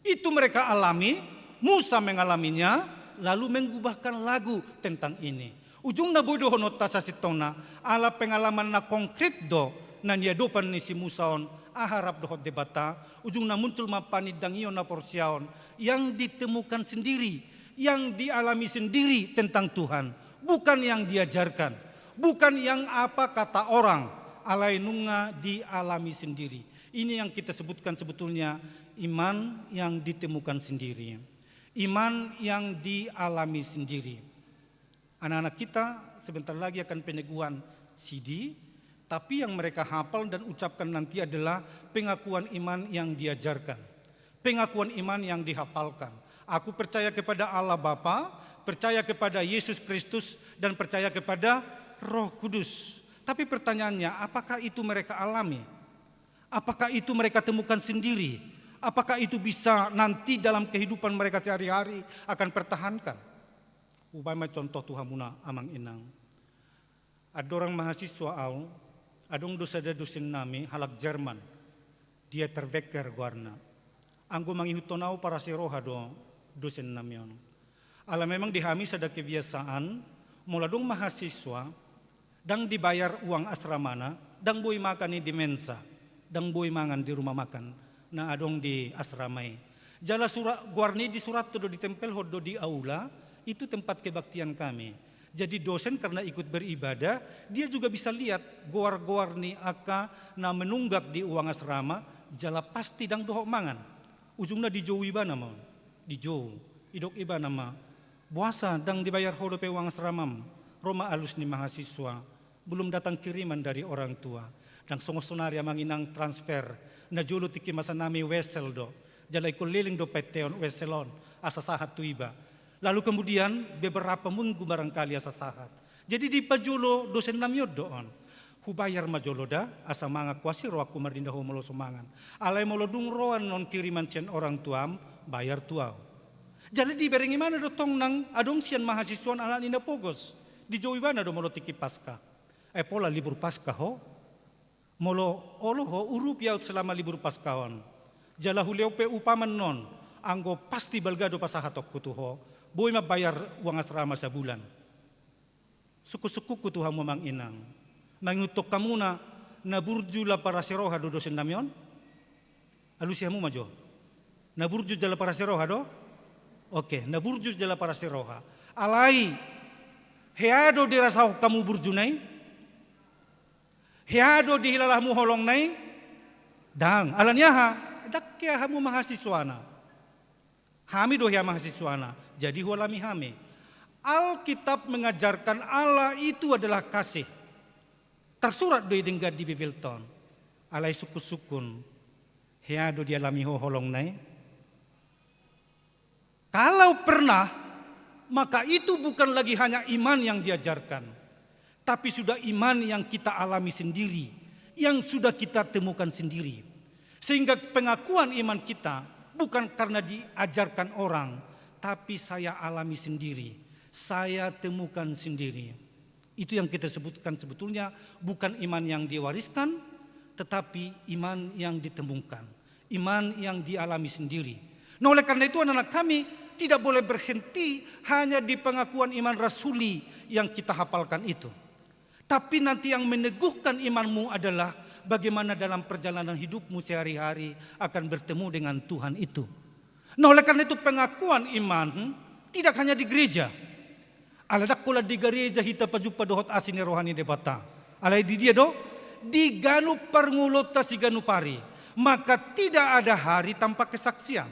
Itu mereka alami, Musa mengalaminya, lalu menggubahkan lagu tentang ini. Ujungna boi dohononta sasintongna, ala pengalaman na konkret do na niadopan ni si Musa on, aha rap dohot Debata, ujungna muncul ma panindangion na porseaon, yang ditemukan sendiri, yang dialami sendiri tentang Tuhan, bukan yang diajarkan, bukan yang apa kata orang, alai nunga dialami sendiri. Ini yang kita sebutkan sebetulnya iman yang ditemukan sendiri. Iman yang dialami sendiri. Anak-anak kita sebentar lagi akan peneguhan sidi, tapi yang mereka hafal dan ucapkan nanti adalah pengakuan iman yang diajarkan, pengakuan iman yang dihafalkan. Aku percaya kepada Allah Bapa, percaya kepada Yesus Kristus, dan percaya kepada Roh Kudus. Tapi pertanyaannya, apakah itu mereka alami? Apakah itu mereka temukan sendiri? Apakah itu bisa nanti dalam kehidupan mereka sehari-hari akan pertahankan? Umpama contoh tu hamuna amang inang. Andorang mahasiswa au, adong do sada dosen nami halak Jerman. Dieter Becker goarna. Anggo mangihuthon au parasi roha do dosen nami on. Ala memang di hami sada kebiasaan, molo adong mahasiswa, ndang dibayar uang asramana, ndang boi makan i di mensa, ndang boi mangan di rumah makan na adong di asrama i. Jala sura-, goarna i disurathon do, ditempelhon do di aula, itu tempat kebaktian kami. Jadi dosen karena ikut beribadah, dia juga bisa lihat goar-goar ni angka na menunggak di uang asrama, jala pasti ndang dohot mangan. Ujungna dijou ibana ma on. Dijou. Didok ibana ma, boasa ndang dibayar ho dope uang asramam? Ro ma alus ni mahasiswa, belum datang kiriman dari orang tua. Ndang songon sonari amang inang transfer, na jolo tingki masa nami Wesel do. Jala ingkon leleng do pateon Wesel on, asa sahat tu iba. Lalu kemudian beberapa minggu barangkali asa sahat. Jadi dipajolo dosen nami on do on. Hubayar ma jolo da, asa mangan ho asi rohangku marninda ho molo so mangan. Alai molo dung ro annon kiriman sian orang tuam, bayar tu au. Jala dibereng ibana do tong nang adong sian mahasiswa on anak ni na pogos. Dijou ibana do molo tingki Paskah. Ai pola libur Paskah ho? Molo olo ho, urupi au selama libur Paskah on. Jala hulehon pe upa ma annon, anggo pasti balga do pasahatonku tu ho, boi ma bayar uang asrama sabulan. Sungkun-sungkunku tu hamu amang inang. Mangihuthon hamuna, na burju jala parasi roha do dosen nami on? Alusi hamu ma jo. Na burju jala parasi roha do? Oke, na burju jala parasi roha. Alai, hea do dirasahon hamu burjuna i? Hea do dihilala hamu holongna i? Ndang, ala ni aha? Ndang hea hamu mahasiswana. Hami do hea mahasiswana, jadi hualami hami. Alkitab mengajarkan Allah itu adalah kasih. Tarsurat do i denggan di Bibelta on. Alai sungkun-sungkun, hea do dialami ho holongna i? Kalau pernah, maka itu bukan lagi hanya iman yang diajarkan, tapi sudah iman yang kita alami sendiri, yang sudah kita temukan sendiri. Sehingga pengakuan iman kita bukan karena diajarkan orang, tapi saya alami sendiri, saya temukan sendiri. Itu yang kita sebutkan sebetulnya bukan iman yang diwariskan, tetapi iman yang ditemukan, iman yang dialami sendiri. Nah, oleh karena itu, anak-anak kami, tidak boleh berhenti hanya di pengakuan iman rasuli yang kita hafalkan itu. Tapi nanti yang meneguhkan imanmu adalah bagaimana dalam perjalanan hidupmu sehari-hari akan bertemu dengan Tuhan itu. Nah, oleh karena itu, pengakuan iman tidak hanya di gereja. Ala ndang holan di gareja hita pajumpa dohot asi ni roha ni Debata. Alai di dia do? Di ganup parngoluonta siganup ari. Maka tidak ada hari tanpa kesaksian.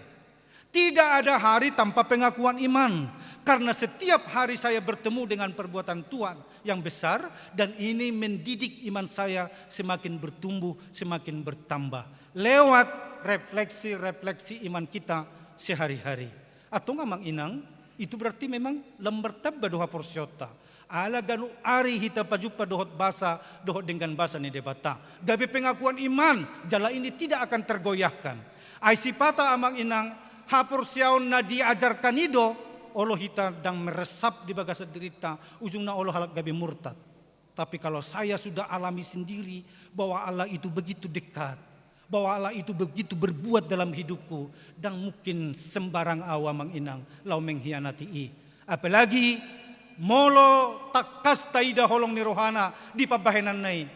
Tidak ada hari tanpa pengakuan iman, karena setiap hari saya bertemu dengan perbuatan Tuhan yang besar, dan ini mendidik iman saya semakin bertumbuh, semakin bertambah lewat refleksi-refleksi iman kita sehari-hari. Antong amang inang, itu berarti memang lam martamba do haporseaonta. Ala ganup ari hita pajumpa dohot basa, dohot denggan basa ni Debata. Gabe pengakuan iman, jala ini tidak akan tergoyahkan. Ai sipata amang inang, haporseaon na diajarkan i do, olo hita ndang meresap di bagasan dirinta, ujungna olo halak gabe murtad. Tapi kalau saya sudah alami sendiri bahwa Allah itu begitu dekat, bahwa Allah itu begitu berbuat dalam hidupku, ndang mungkin sembarang au amang inang laho mengkhianati i. Apalagi molo tangkas taida holong ni rohana di pambahenanna i,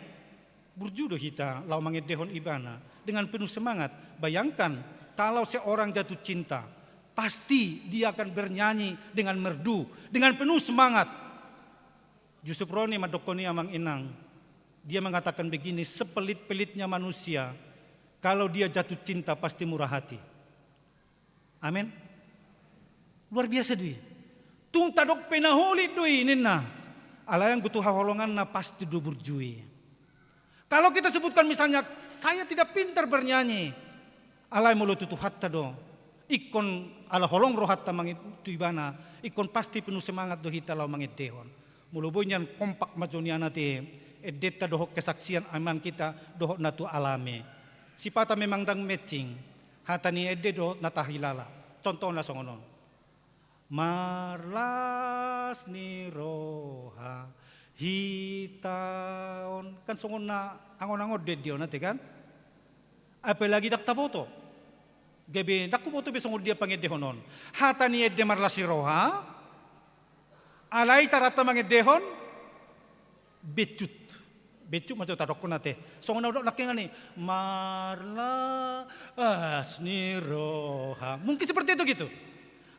burju do hita laho mangendehon ibana dengan penuh semangat. Bayangkan, kalau seorang jatuh cinta, pasti dia akan bernyanyi dengan merdu, dengan penuh semangat. Yusuf Roni mandokkon i amang inang. Dia mengatakan begini, sepelit-pelitnya manusia, kalau dia jatuh cinta pasti murah hati. Amin. Luar biasa do i. Tung tadok pe na holit do i ninna. Alai anggo tu haholonganna pasti do burju i. Kalau kita sebutkan misalnya, saya tidak pintar bernyanyi. Alai molo tu Tuhanta do. Ingkon ala holong rohanta mangi-, tu ibana. Ingkon pasti penuh semangat do hita laho mangendehon. Molo boi nian kompak ma jo nian ate endenta dohot kesaksian iman kita dohot na tu alami. Sipata memang ndang matching hata ni ende dohot na tahilala. Contohna songon on. Marlas ni roha hita on. Kan songon na angon-angon do ende on ate kan? Apalagi ndang taboto. Gabe ndang huboto be songon dia pangendehon on. Hata ni ende marlas ni roha, alai caranta mangendehon, becut. Becut ma jo tadokkon ate. Songon na hudok nangkiningan i, marlas ni roha. Mungkin seperti itu gitu.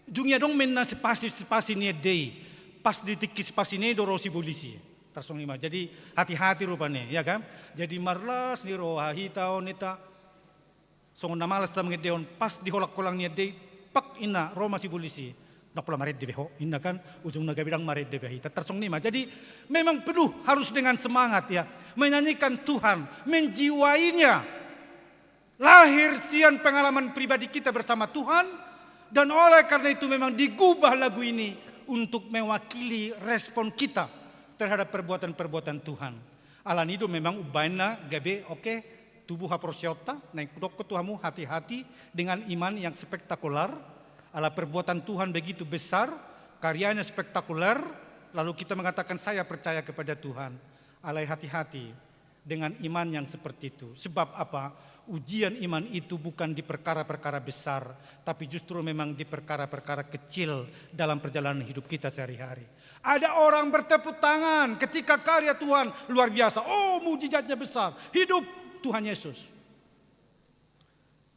Dung i adong ma inna sipasi-sipasi ni ende i. Pas di tingki sipasi ni ende i do ro sibolis i. Tarsongon i ma. Jadi hati-hati rupani, ya kan? Jadi marlas ni roha hita on ninta. Songon na malas hita mangendehon, pas di holang-holang ni ende i, pak inna ro ma sibolis i. Ndang pola marende be ho, inna kan, ujungna gabe ndang marende be hita, tarsongon i ma. Jadi memang penuh harus dengan semangat ya, menyanyikan Tuhan, menjiwainya. Lahir sian pengalaman pribadi kita bersama Tuhan, dan oleh karena itu memang digubah lagu ini untuk mewakili respon kita terhadap perbuatan-perbuatan Tuhan. Alani do memang umbahen na gabe, oke, tubuh haporseaonta, naeng hudokkon tu hamu hati-hati dengan iman yang spektakular, ala perbuatan Tuhan begitu besar, karyanya spektakuler, lalu kita mengatakan, "Saya percaya kepada Tuhan." Alai hati-hati dengan iman yang seperti itu. Sebab apa? Ujian iman itu bukan di perkara-perkara besar, tapi justru memang di perkara-perkara kecil dalam perjalanan hidup kita sehari-hari. Ada orang bertepuk tangan ketika karya Tuhan luar biasa. Oh, mujizatnya besar. Hidup Tuhan Yesus.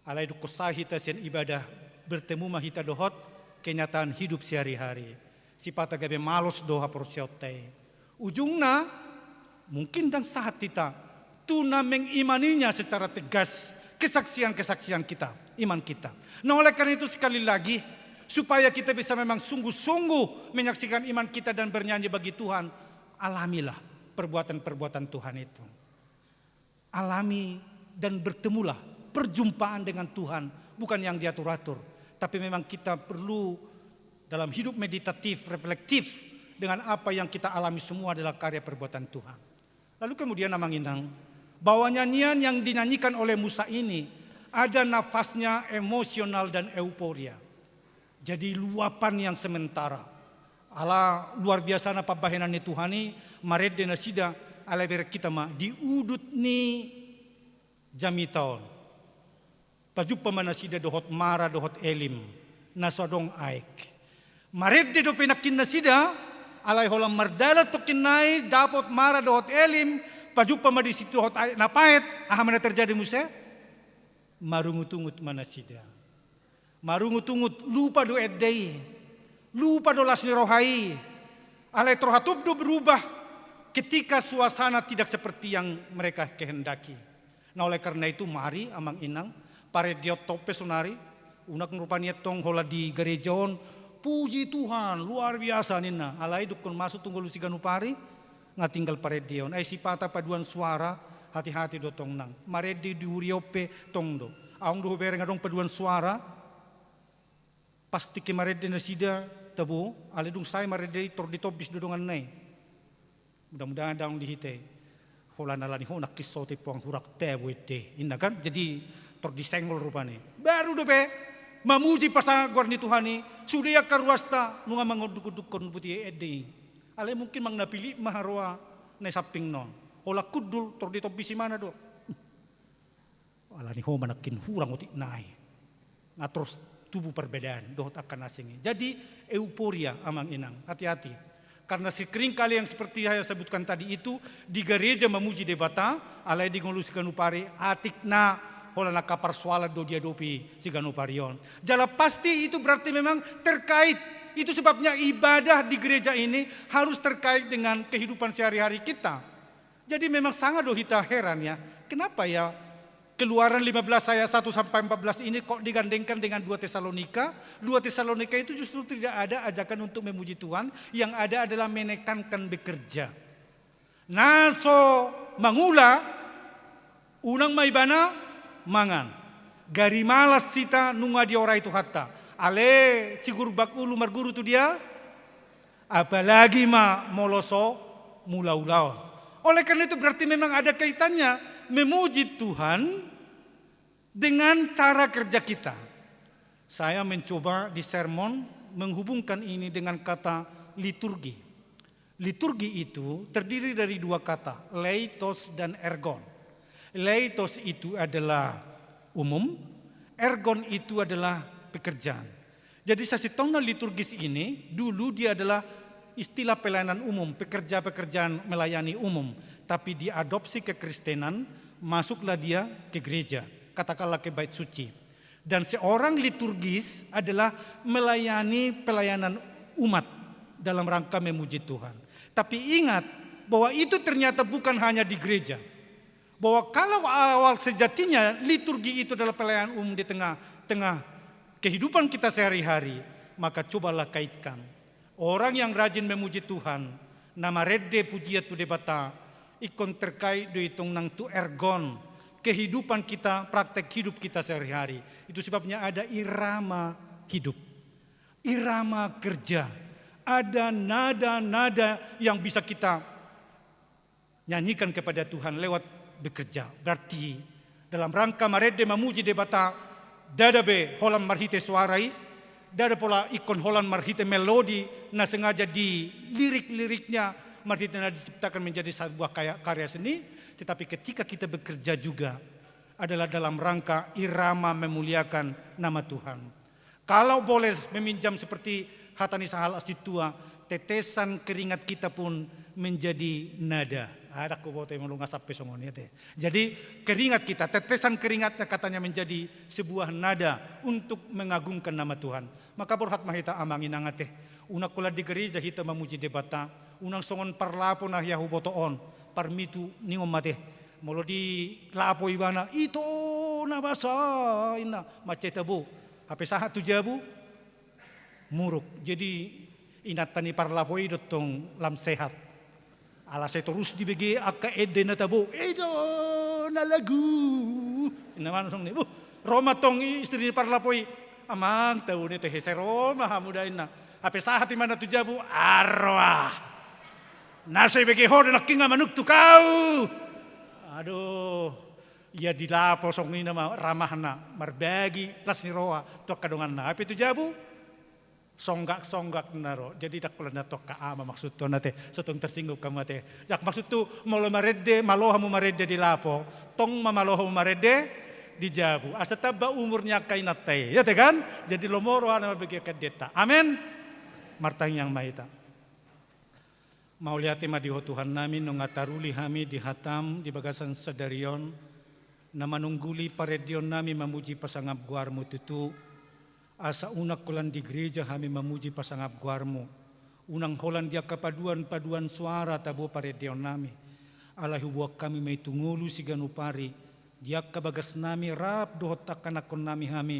Alai dung sae hita sian ibadah, bertemu ma hita dohot kenyataan hidup sehari-hari. Sipata gabe malos do haporseaonta i. Ujungna, mungkin ndang sahat hita tu na mengimaninya secara tegas kesaksian-kesaksian kita, iman kita. Nah, oleh karena itu, sekali lagi, supaya kita bisa memang sungguh-sungguh menyaksikan iman kita dan bernyanyi bagi Tuhan, alamilah perbuatan-perbuatan Tuhan itu. Alami dan bertemulah, perjumpaan dengan Tuhan, bukan yang diatur-atur, tapi memang kita perlu dalam hidup meditatif, reflektif, dengan apa yang kita alami semua adalah karya perbuatan Tuhan. Lalu kemudian, Amang Inang, bahwa nyanyian yang dinyanyikan oleh Musa ini ada nafasnya emosional dan euforia. Jadi luapan yang sementara. Ala luar biasana pambahenan ni Tuhan i, marende nasida, alai bereng hita ma di udut ni jamita on. Pajumpa ma nasida dohot Mara dohot Elim, na so adong aek. Marende dope nangkin nasida, alai holan mardalan tongkin nai dapot Mara dohot Elim, pajumpa ma disi dohot aek na paet, aha ma na terjadi muse? Marungut-ungut ma nasida. Marungut-ungut, lupa do ende i, lupa do las ni roha i. Alai tor hatup do berubah ketika suasana tidak seperti yang mereka kehendaki. Nah, oleh karena itu, mari, Amang Inang, parendeonta on pe sonari, Unang rupani antong holan di gareja on, puji Tuhan, luar biasa ninna. Alai dungkon masuk tu ngolu siganup ari, nga tinggal parendeon. Ai sipata paduan suara, hati-hati do tong nang. Marende di huria on pe tong do. Adong do hubereng adong paduan suara, pas tingki marende nasida, tabo, alai dung sae marende i tor ditombis do donganna i. Mudah-mudahan daong di hita i. Holan alani ho nangkin so tipuang hurang tabo ende. Inna kan, jadi tor disenggol rupani. Baru dope mamuji pasangap goar ni Tuhan i, sude angka ruasta nunga mangonduk-ondukkon buti ende i. Alai mungkin manang na pilit ma haroa na i sampingna on. Holan hundul tor ditombis ibana do. Alani ho ma nangkin hurang otik nai. Nga tor tubu perbedaan dohot angka na asing i. Jadi euforia, amang inang, hati-hati. Karena seringkali yang seperti saya sebutkan tadi itu, di gareja mamuji Debata, alai di ngolu siganup ari atik na holan angka parsoalan do diadopi siganup ari on. Jala pasti itu berarti memang terkait. Itu sebabnya ibadah di gereja ini harus terkait dengan kehidupan sehari-hari kita. Jadi memang sanga do hita heran ya, kenapa ya Keluaran lima belas ayat satu sampai empat belas ini kok digandengkan dengan dua Tesalonika? Dua Tesalonika itu justru tidak ada ajakan untuk memuji Tuhan, yang ada adalah menekankan bekerja. Na so mangula, unang ma ibana mangan. Gari malas hita nunga diorai Tuhanta. Ale sigurbak ulu marguru tu dia, apalagi ma molo so mangula ulaon. Oleh karena itu berarti memang ada kaitannya memuji Tuhan dengan cara kerja kita. Saya mencoba di sermon menghubungkan ini dengan kata liturgi. Liturgi itu terdiri dari dua kata, leitos dan ergon. Leitos itu adalah umum, ergon itu adalah pekerjaan. Jadi sasintongna liturgis ini dulu dia adalah istilah pelayanan umum, pekerja-pekerjaan melayani umum, tapi diadopsi kekristenan, masuklah dia ke gereja, katakanlah ke bait suci. Dan seorang liturgis adalah melayani pelayanan umat dalam rangka memuji Tuhan. Tapi ingat bahwa itu ternyata bukan hanya di gereja. Bahwa kalau awal sejatinya liturgi itu adalah pelayanan umum di tengah-tengah kehidupan kita sehari-hari, maka cobalah kaitkan. Orang yang rajin memuji Tuhan, na marende pujian tu Debata, ingkon terkait do i tong nang tu ergon kehidupan kita, praktek hidup kita sehari-hari. Itu sebabnya ada irama hidup, irama kerja, ada nada-nada yang bisa kita nyanyikan kepada Tuhan lewat bekerja. Berarti dalam rangka marende mamuji Debata, ndada be holan marhite suara i, ndada pola ingkon holan marhite melodi na sengaja di lirik-liriknya, marhite na diciptakan menjadi sebuah kaya-, karya seni, tetapi ketika kita bekerja juga adalah dalam rangka irama memuliakan nama Tuhan. Kalau boleh meminjam seperti hata ni sahal sintua, tetesan keringat kita pun menjadi nada. Ndang huboto i molo nga sampe songon i ate. Jadi keringat kita, tetesan keringat katanya menjadi sebuah nada untuk mengagungkan nama Tuhan. Maka borhat ma hita amang inang ate. Unang holan di gereja hita mamuji Debata, unang songon parlapo na hea huboto on, parmitu ningon ma ate. Molo di lapo ibana, ito na basa inna, mansai tabo. Hape sahat tu jabu, muruk. Jadi inanta ni parlapo i do tong lam sehat. Ala sai torus dibege angka ende na tabo, ito na lagu. Inna ma songon i, buh, ro ma tong istri ni parlapo i, amang, tabo ni ate he, sai ro ma hamu da inna. Hape sahat ibana tu jabu, arroa. Na so ibege ho do nangkin nga manuk tu hau. Aduh. Ia di lapo songon i nama ramahna, marbagi las ni roha tu angka donganna. Hape tu jabu, songgak-songgak na ro. Jadi ndang holan na tu angka ama maksudhon ate, so tung tersinggung hamu ate. Jala maksudhu molo marende, malo hamu marende di lapo, tong ma malo hamu marende di jabu. Asa tamba umur ni angka inanta i. Ia ate kan? Jadi lomo rohana marbagi angka endenta. Amen. Martangiang ma hita. Mauliate ma di Ho Tuhannami, nunga taruli hami di hataM di bagasan sadari on, na manungguli parendeonnami mamuji pasangap goarMu tutu, asa unang holan di gereja hami mamuji pasangap goarMu, unang holan di angka paduan-paduan soara tabo parendeonnami, alai huboan hami ma i tu ngolu siganup ari, di angka bagasnami rap dohot angka anakkonnami hami,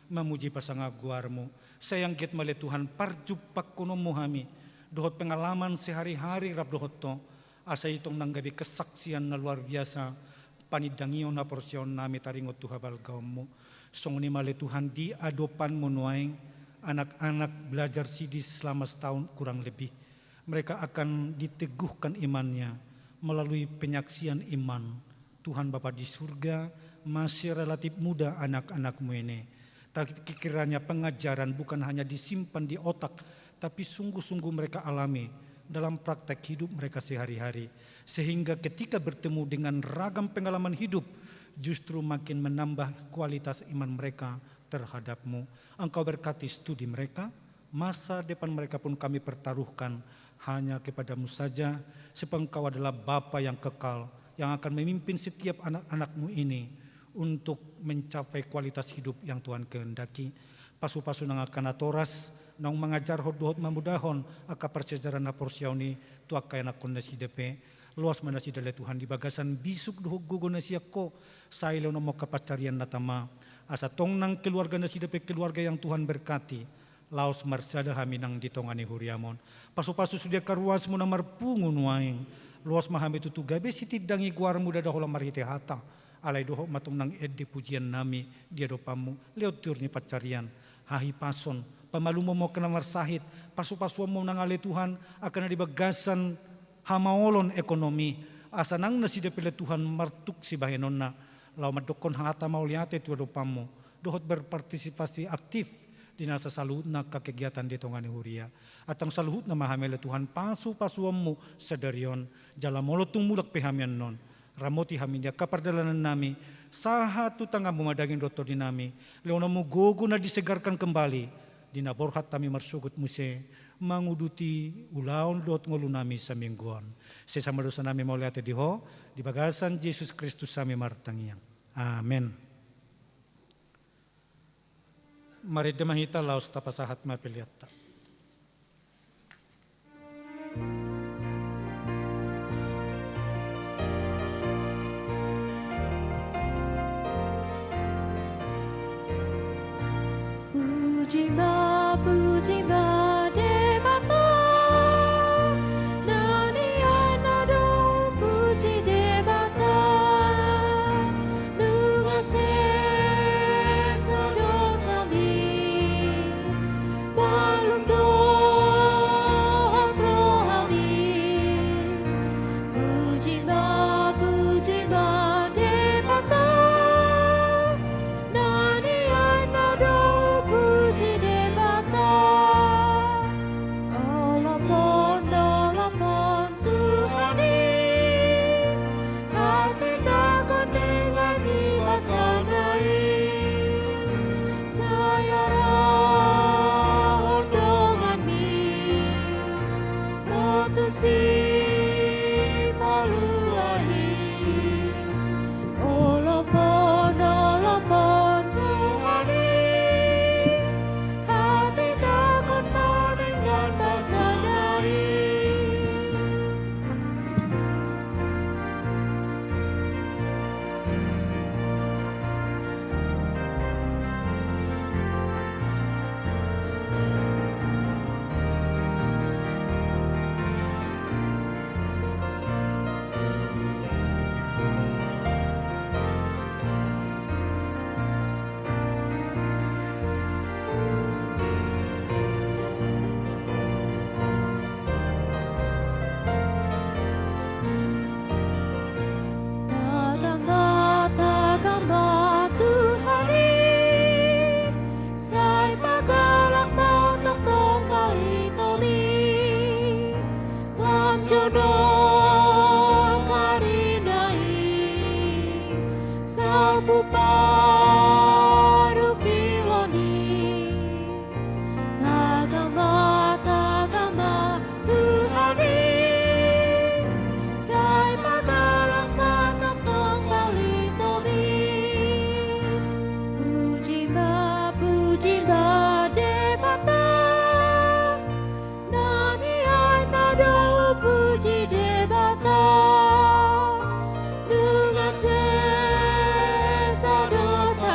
Mamuji pasangap goar-Mu. Sai anggiat ma ale Tuhan parjumpangkononmu hami dohot pengalaman sehari-hari rap dohot Ho, asa i tong nang gabe kesaksian na luar biasa panindangion haporseaon nami taringot tu habalgaonmu. Songon i ma ale Tuhan di adopanmu nuaeng anak-anak belajar sidis selama setahun kurang lebih. Mereka akan diteguhkan imannya melalui penyaksian iman. Tuhan Bapa di surga, masih relatif muda anak-anakmu ini. Tapi kiranya pengajaran bukan hanya disimpan di otak, tapi sungguh-sungguh mereka alami dalam praktek hidup mereka sehari-hari. Sehingga ketika bertemu dengan ragam pengalaman hidup, justru makin menambah kualitas iman mereka terhadap-Mu. Engkau berkati studi mereka, masa depan mereka pun kami pertaruhkan hanya kepada-Mu saja, sebab Engkau adalah Bapa yang kekal, yang akan memimpin setiap anak-anak-Mu ini untuk mencapai kualitas hidup yang Tuhan kehendaki. Pasu-pasu nang angka natoras naung mangajarhon dohot mamodahon angka parsiajaran haporseaon i tu angka ianakhon nasida pe. Loas ma nasida ale Tuhan di bagasan bisuk dohot gogo na sian Ho, sai lehonon ma angka pansarian na tama, asa tong nang keluarga nasida pe keluarga yang Tuhan berkati. Laos marsada hami nang di tonga ni huria-Mu on. Pasu-pasu sude angka ruas-Mu na marpungu nuaeng. Loas ma hami tutu gabe sitindangi goar-Mu ndada holan marhite hata, alai dohot ma tong nang ende pujian nami di adopan-Mu lewat tiur ni pansarian, hahipason, pamalumon-Mu angka na marsahit, pasu-pasuon-Mu nang ale Tuhan angka na di bagasan hamaolon ekonomi, asa nang nasida pe ale Tuhan martuk sibahenonna laho mandokkon hata mauliate tu adopan-Mu dohot berpartisipasi aktif di nasa saluhutna angka kegiatan di tonga ni huria. Antong saluhutna ma hami ale Tuhan pasu-pasuon-Mu sadari on, jala molo tung mulak pe hami annon, ramoti hami di angka pardalanan nami, sahat tu tangan-Mu ma daging dohot tondi nami. Lehonon-Mu gogo na disegarkan kembali di na borhat hami marsogot muse manguduti ulaon dohot ngolu nami saminggu on. Sesa ma dosa nami mauliate di Ho, di bagasan Jesus Kristus hami martangiang. Amen. Marende ma hita laos tapasahat ma peleanta. Puji ma, puji ma Debata, na nian na dong puji Debata, nunga sesa dosami, malum dohot rohami. Puji ma, puji ma Debata, na nian na dong puji Debata. Olopon, olopon Tuhan i, hatindangkon dengan ni basana i, sai arahon donganmi ro tu Sipalua i. Olopon, olopon Tuhan i, hatindangkon ma dengan basana i. Tagam ma, tagam ma Tuhan i, sai pagalak ma tongtong baritomi. Lam jonok ari na i, salpu parungkilon i. Tagam ma, tagam ma Tuhan i, sai pagalak ma tongtong baritomi. Puji ma, puji ma Debata, na nian na dong puji Debata, nunga sesa dosa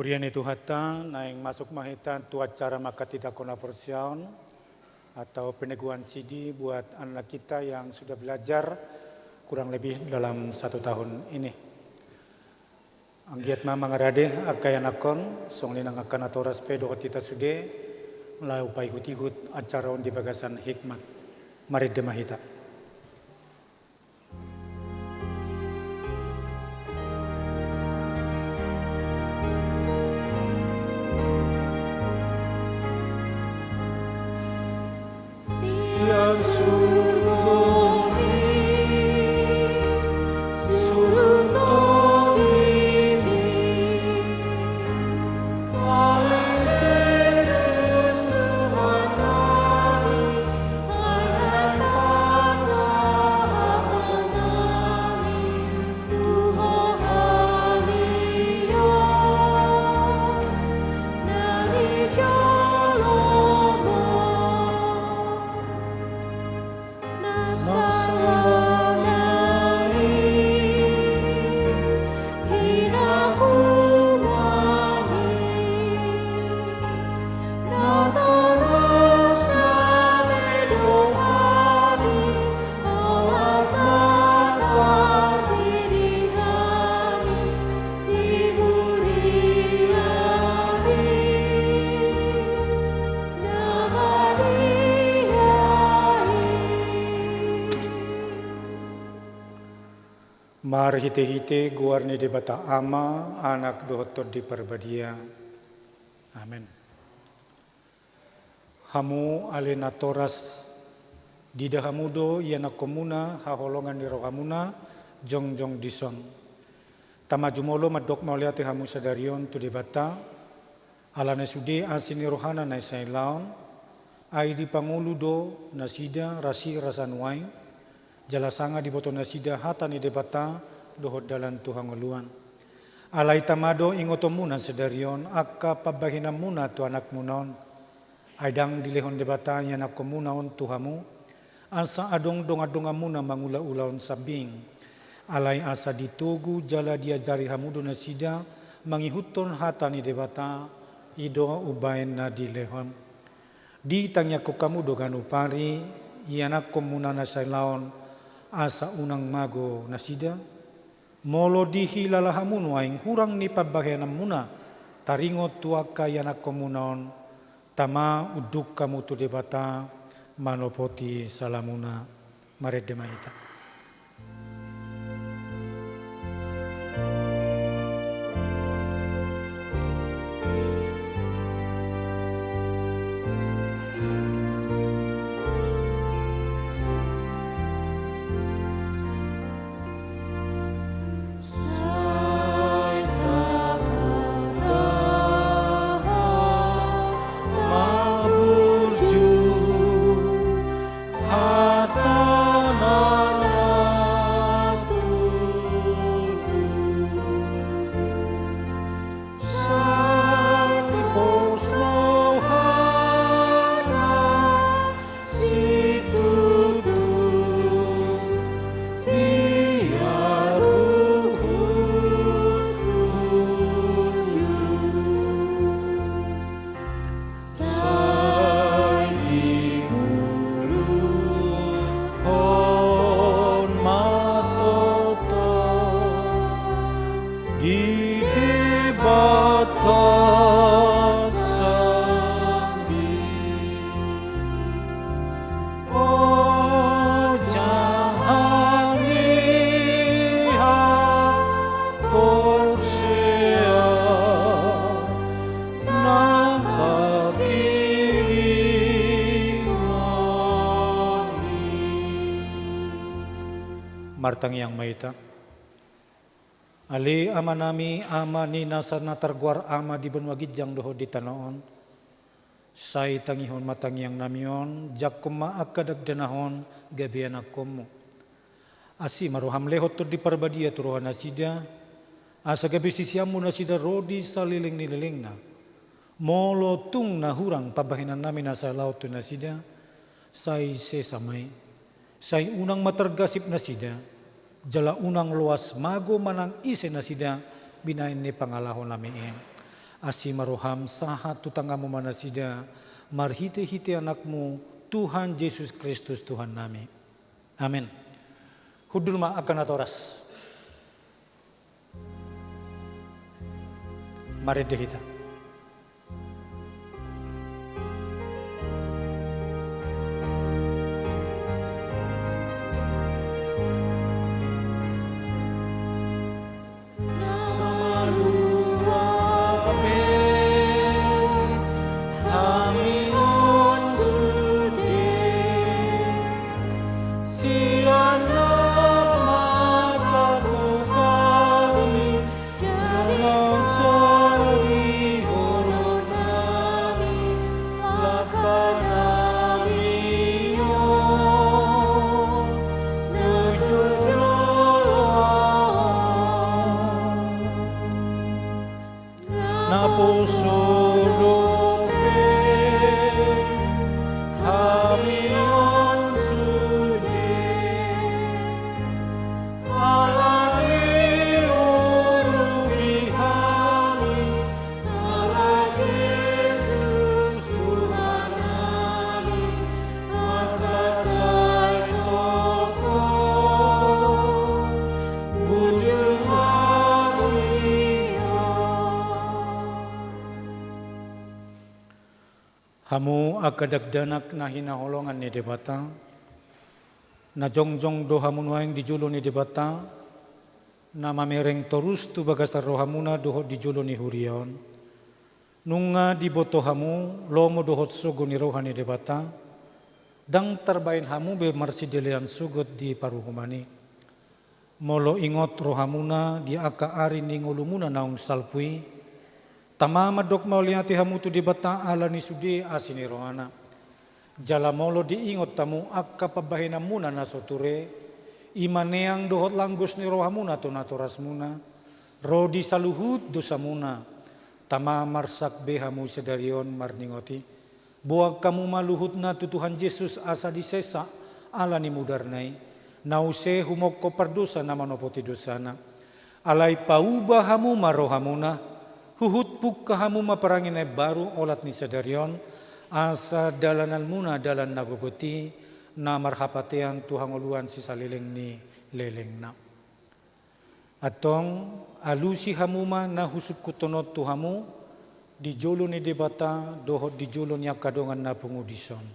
Dia ni Tuhanta, naeng masuk ma hita tu acara manghatindanghon haporseaon atau peneguhan sidi buat anak kita yang sudah belajar kurang lebih dalam satu tahun ini. Anggiat ma mangarade angka ianakhon, songon i nang angka natoras pe dohot hita sude, laho paihut-ihut acara on di bagasan hikmat. Marende ma hita. Marhite-hite goar ni Debata Ama, Anak dohot Tondi Parbadia. Amen. Hamu ale natoras, diida hamu do ianakhonmuna haholongan ni rohamuna jongjong dison. Tama jumolo mandok mauliate hamu sadari on tu Debata, ala na sude asi ni rohana na sailaon, ai dipangolu do nasida rasik rasa nuaeng, jala sanga diboto nasida hata ni Debata dohot dalan tu hangoluan. Alai tama do ingotonmuna sadari on angka pambahenanmuna tu anakmuna on. Ai ndang dilehon Debata ianakhonmuna on tu hamu, asa adong dongan-donganmuna mangula ulaon sambing. Alai asa ditogu jala diajari hamu do nasida mangihuthon hata ni Debata, i do umbahen na dilehon. Ditangiangkon hamu do ganup ari ianakhonmuna na sailaon, asa unang mago nasida. Molo dihilala hamu nuaeng hurang ni pambahenanmuna taringot tu angka ianakhonmuna on, tama unduk hamu tu Debata manopoti salamuna. Marende ma hita. Martangiang ma hita. Ale Amanami, Ama ni nasa na targoar Ama di banua ginjang dohot di tano on, sai tangihon ma tangiangnami on, jangkon ma angka dakdanak on gabe ianakhonmu. Asi ma roham lehon Tondi Parbadia tu roha nasida, asa gabe siseanmu nasida ro di saleleng ni lelengna. Molo tung na hurang pambahenannami na sailaon tu nasida, sai sesa ma i. Sai unang ma targasip nasida, jala unang loas mago manang ise nasida binahen ni pangalahonami i. Asi ma roham, sahat tu tanganmu ma nasida, marhitehite Anakmu, Tuhan Jesus Kristus Tuhannami. Amen. Hundul ma angka natoras. Marende hita. Naposo dope hami on sude, ala ni urupi hami, ala Jesus Tuhannami, asa sai tongtong burju hami on. Hamu angka dakdanak na hinaholongan ni Debata, na jongjong do hamu nuaeng di jolo ni Debata, na mamereng torus tu bagasan rohamuna dohot di jolo ni huria on. Nunga diboto hamu lomo dohot sogo ni roha ni Debata, ndang tarbaen hamu be marsidelean sogot di paruhuman i. Molo ingot rohamuna di angka ari ni ngolumuna naung salpu i, tama mandok mauliate hamu tu Debata ala ni sude asi ni rohana. Jala molo diingot hamu angka pambahenanmuna na so ture, i ma neang dohot langgos ni rohamuna tu natorasmuna, ro di saluhut dosamuna, tama marsak be hamu sadari on marningot i. Boan hamu ma luhutna tu Tuhan Jesus asa disesa ala ni mudarna i, na use humongkop pardosa na manopoti dosana. Alai pauba hamu ma rohamuna, huhut pungka hamu ma parange na imbaru olat ni sadari on, asa dalananmuna dalan na gogot i, na marhapatean tu hangoluan sisaleleng ni lelengna. Antong, alusi hamu ma na husungkunhon on tu hamu, di jolo ni Debata dohot di jolo ni angka dongan na pungu dison.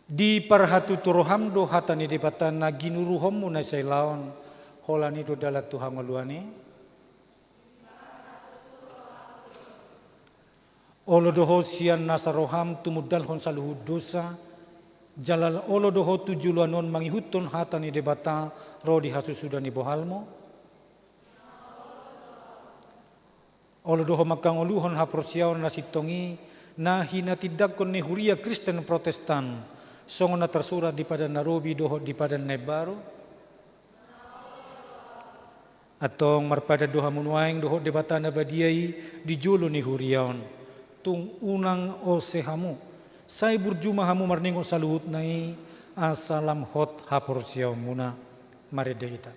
Diparhatutu roham do hata ni Debata na ginuruhonmu na sailaon, holan i do dalan tu hangoluan i. Olo do ho sian nasa roham tumundalhon saluhut dosa, jala olo do ho tu joloan on mangihuthon hata ni Debata ro di hasusuda ni bohalmu. Olo do ho manghangoluhon haporseaon na sintong i, na hinatindangkon ni huria Kristen Protestan, songon na tarsurat di Padan na Robi dohot di Padan na Imbaru. Antong marpadan do hamu nuaeng dohot Debata na badia i di jolo ni huria on. Tung unang ose hamu, sai burju ma hamu marningot saluhutna i, asa lam hot haporseaonmuna. Marende hita.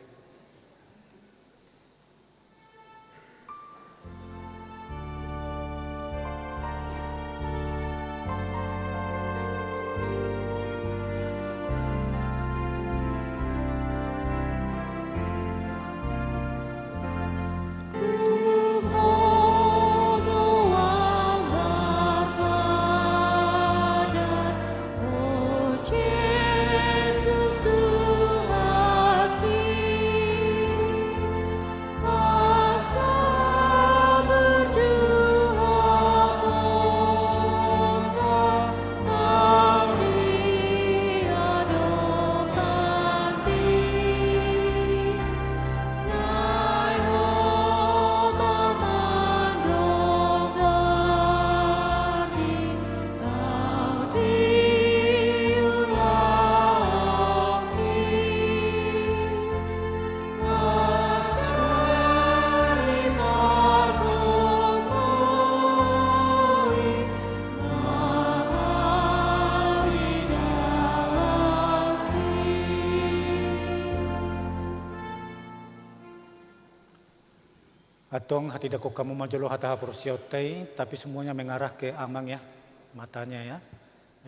Tong, hatindangkon hamu ma jolo hata haporseaonta i, tapi semuanya mengarah ke Amang ya, matanya ya.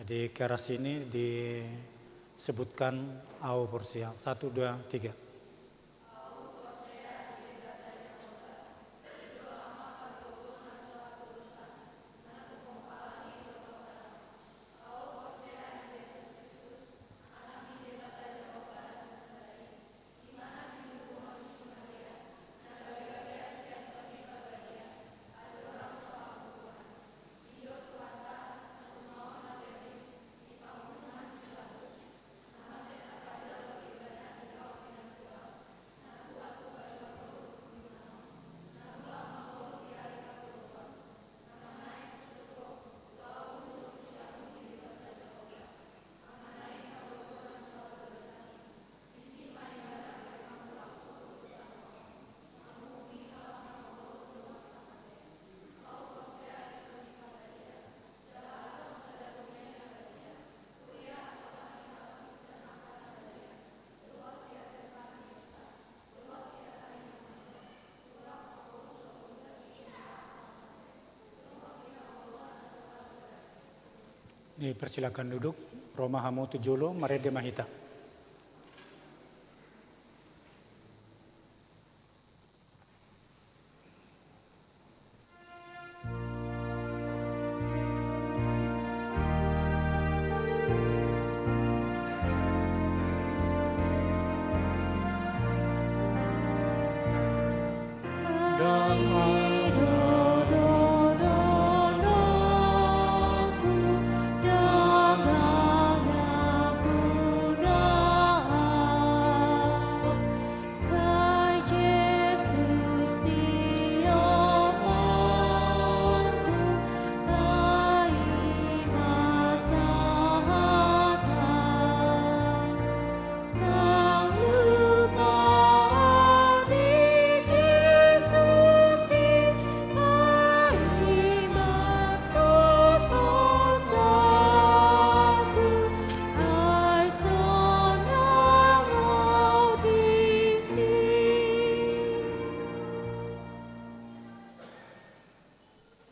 Jadi keras ini disebutkan au porsea. Satu, dua, tiga. Dipersilakan duduk, ro ma hamu tu jolo, marende ma hita.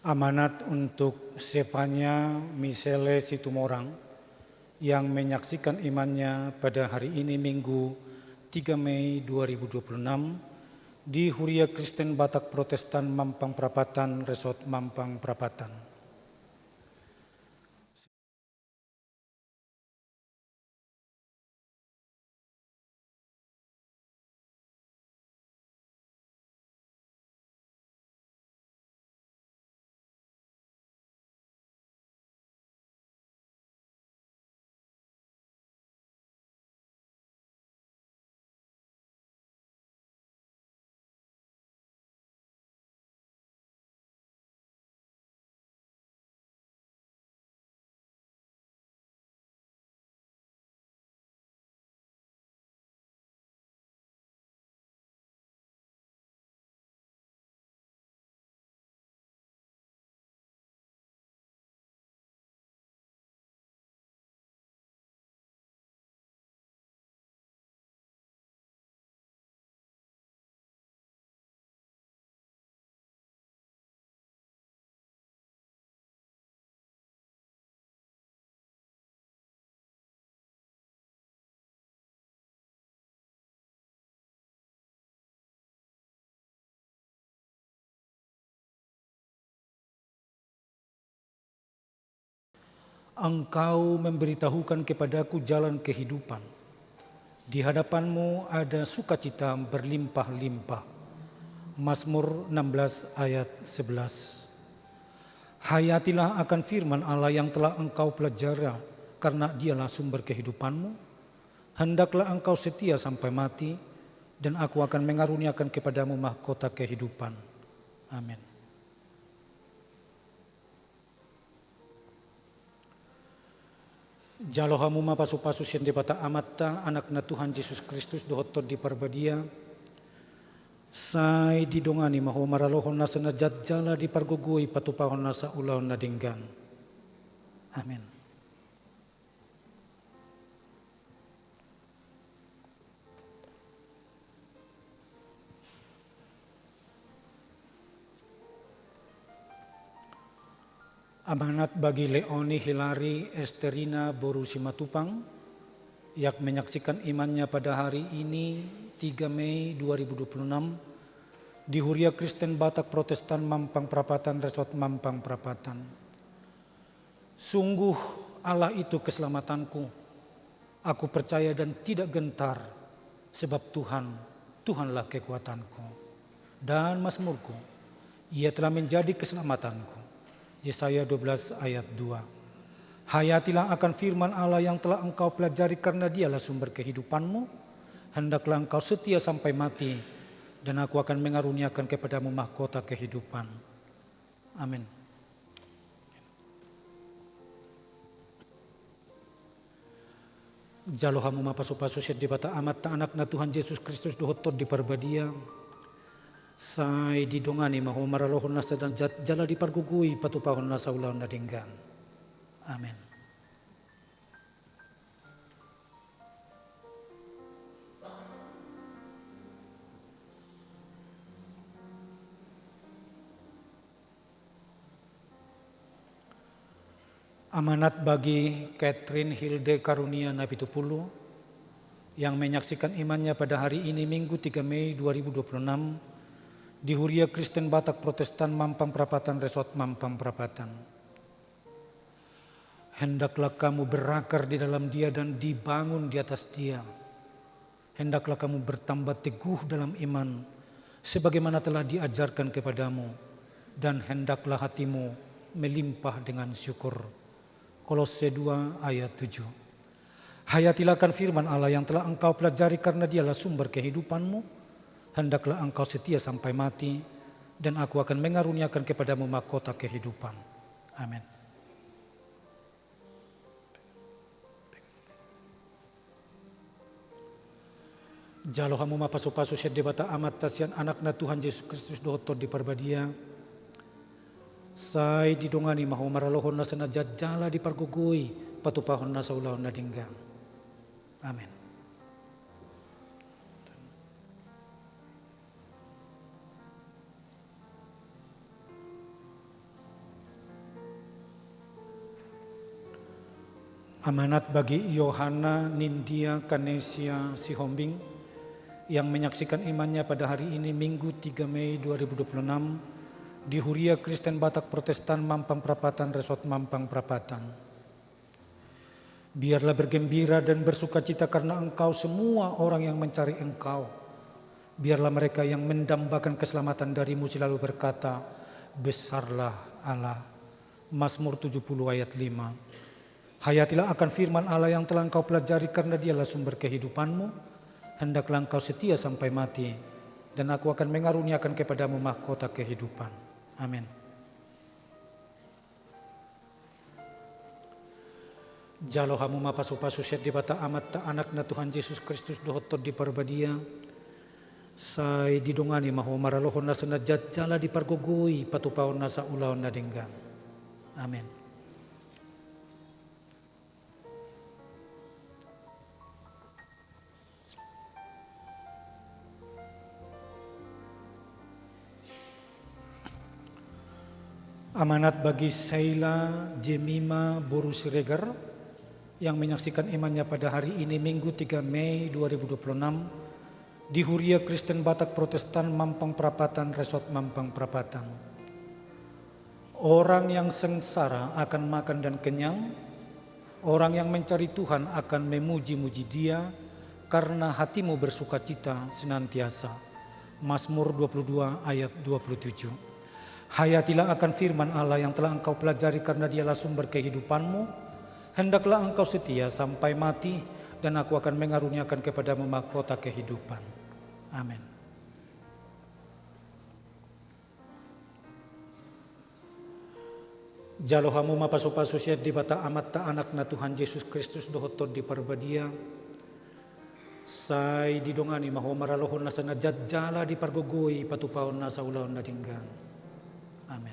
Amanat untuk Zefanya Misele Situmorang yang menyaksikan imannya pada hari ini, Minggu, tiga Mei dua ribu dua puluh enam, di Huria Kristen Batak Protestan Mampang Prapatan, Resort Mampang Prapatan. Engkau memberitahukan kepadaku jalan kehidupan. Di hadapan-Mu ada sukacita berlimpah-limpah. Mazmur enam belas ayat sebelas. Hayatilah akan firman Allah yang telah engkau pelajari, karena Dialah sumber kehidupanmu. Hendaklah engkau setia sampai mati, dan Aku akan mengaruniakan kepadamu mahkota kehidupan. Amin. Jalo hamu ma pasu-pasu sian Debata Amanta, Anakna Tuhan Jesus Kristus, dohot Tondi Parbadia. Sai didongani ma ho maralohon nasa na jat jala dipargogoi patupahon nasa ulaon na denggan. Amin. Amanat bagi Leoni Hilari Esterina boru Simatupang, yang menyaksikan imannya pada hari ini, tiga Mei dua ribu dua puluh enam, di Huria Kristen Batak Protestan Mampang Prapatan, Resort Mampang Prapatan. Sungguh Allah itu keselamatanku. Aku percaya dan tidak gentar, sebab Tuhan, Tuhanlah kekuatanku dan Mazmurku. Ia telah menjadi keselamatanku. Yesaya dua belas ayat dua. Hayatilah akan firman Allah yang telah engkau pelajari, karena Dialah sumber kehidupanmu. Hendaklah engkau setia sampai mati, dan Aku akan mengaruniakan kepadamu mahkota kehidupan. Amin. Jalo hamu ma pasu-pasu sian Debata Amanta, Anakna Tuhan Jesus Kristus dohot Tondi Parbadia. Sai didongani ma ho maralohon nasa na jat jala dipargogoi patupahon nasa ulaon na denggan. Amin. Amanat bagi Catherine Hilde Karunia Napitupulu, yang menyaksikan imannya pada hari ini, Minggu, tiga Mei dua ribu dua puluh enam, di Huria Kristen Batak Protestan Mampang Prapatan, Resort Mampang Prapatan. Hendaklah kamu berakar di dalam Dia dan dibangun di atas Dia. Hendaklah kamu bertambah teguh dalam iman, sebagaimana telah diajarkan kepadamu, dan hendaklah hatimu melimpah dengan syukur. Kolosse dua ayat tujuh. Hayatilah akan firman Allah yang telah engkau pelajari, karena Dialah sumber kehidupanmu. Hendaklah engkau setia sampai mati, dan Aku akan mengaruniakan kepadamu mahkota kehidupan. Amin. Jalo hamu ma pasu-pasu sian Debata Amanta, sian Anakna Tuhan Jesus Kristus dohot Tondi Parbadia. Sai didongani ma ho maralohon nasa na jat jala dipargogoi patupahon nasa ulaon na denggan. Amin. Amanat bagi Yohana Nindia Kanesia Sihombing, yang menyaksikan imannya pada hari ini, Minggu, tiga Mei dua ribu dua puluh enam, di Huria Kristen Batak Protestan Mampang Prapatan, Resort Mampang Prapatan. Biarlah bergembira dan bersukacita karena engkau semua orang yang mencari Engkau. Biarlah mereka yang mendambakan keselamatan dari-Mu selalu berkata, "Besarlah Allah." Mazmur tujuh puluh ayat lima. Hayatilah akan firman Allah yang telah engkau pelajari, karena Dialah sumber kehidupanmu. Hendaklah engkau setia sampai mati, dan Aku akan mengaruniakan kepadamu mahkota kehidupan. Amin. Jalo hamu ma pasu-pasu sian Debata Amanta, Anakna Tuhan Jesus Kristus dohot Tondi Parbadia. Sai didongani ma ho maralohon nasa na jat jala dipargogoi patupahon nasa ulaon na denggan. Amin. Amanat bagi Sheila Jemima boru Siregar, yang menyaksikan imannya pada hari ini, Minggu, tiga Mei dua ribu dua puluh enam, di Huria Kristen Batak Protestan Mampang Prapatan, Resort Mampang Prapatan. Orang yang sengsara akan makan dan kenyang, orang yang mencari Tuhan akan memuji-muji Dia, karena hatimu bersukacita senantiasa. Mazmur dua puluh dua ayat dua puluh tujuh. Hayatilah akan firman Allah yang telah engkau pelajari, karena Dialah sumber kehidupanmu. Hendaklah engkau setia sampai mati, dan Aku akan mengaruniakan kepadamu mahkota kehidupan. Amin. Jalo hamu ma pasu-pasu sian Debata Amanta, Anakna Tuhan Jesus Kristus dohot Tondi Parbadia. Sai didongani ma ho maralohon nasa na jat jala dipargogoi patupahon nasa ulaon na denggan. Amin.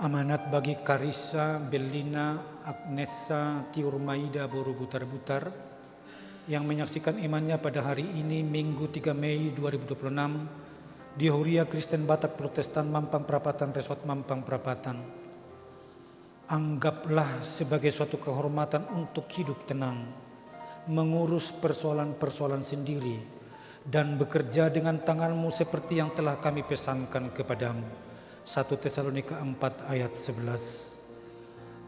Amanat bagi Karissa, Bellina, Agnessa, Tiur Maida, boru Butarbutar, yang menyaksikan imannya pada hari ini, Minggu tiga Mei dua ribu dua puluh enam, di Huria Kristen Batak Protestan Mampang Prapatan, Resort Mampang Prapatan. Anggaplah sebagai suatu kehormatan untuk hidup tenang, mengurus persoalan-persoalan sendiri, dan bekerja dengan tanganmu seperti yang telah kami pesankan kepadamu. Satu Tesalonika empat ayat sebelas.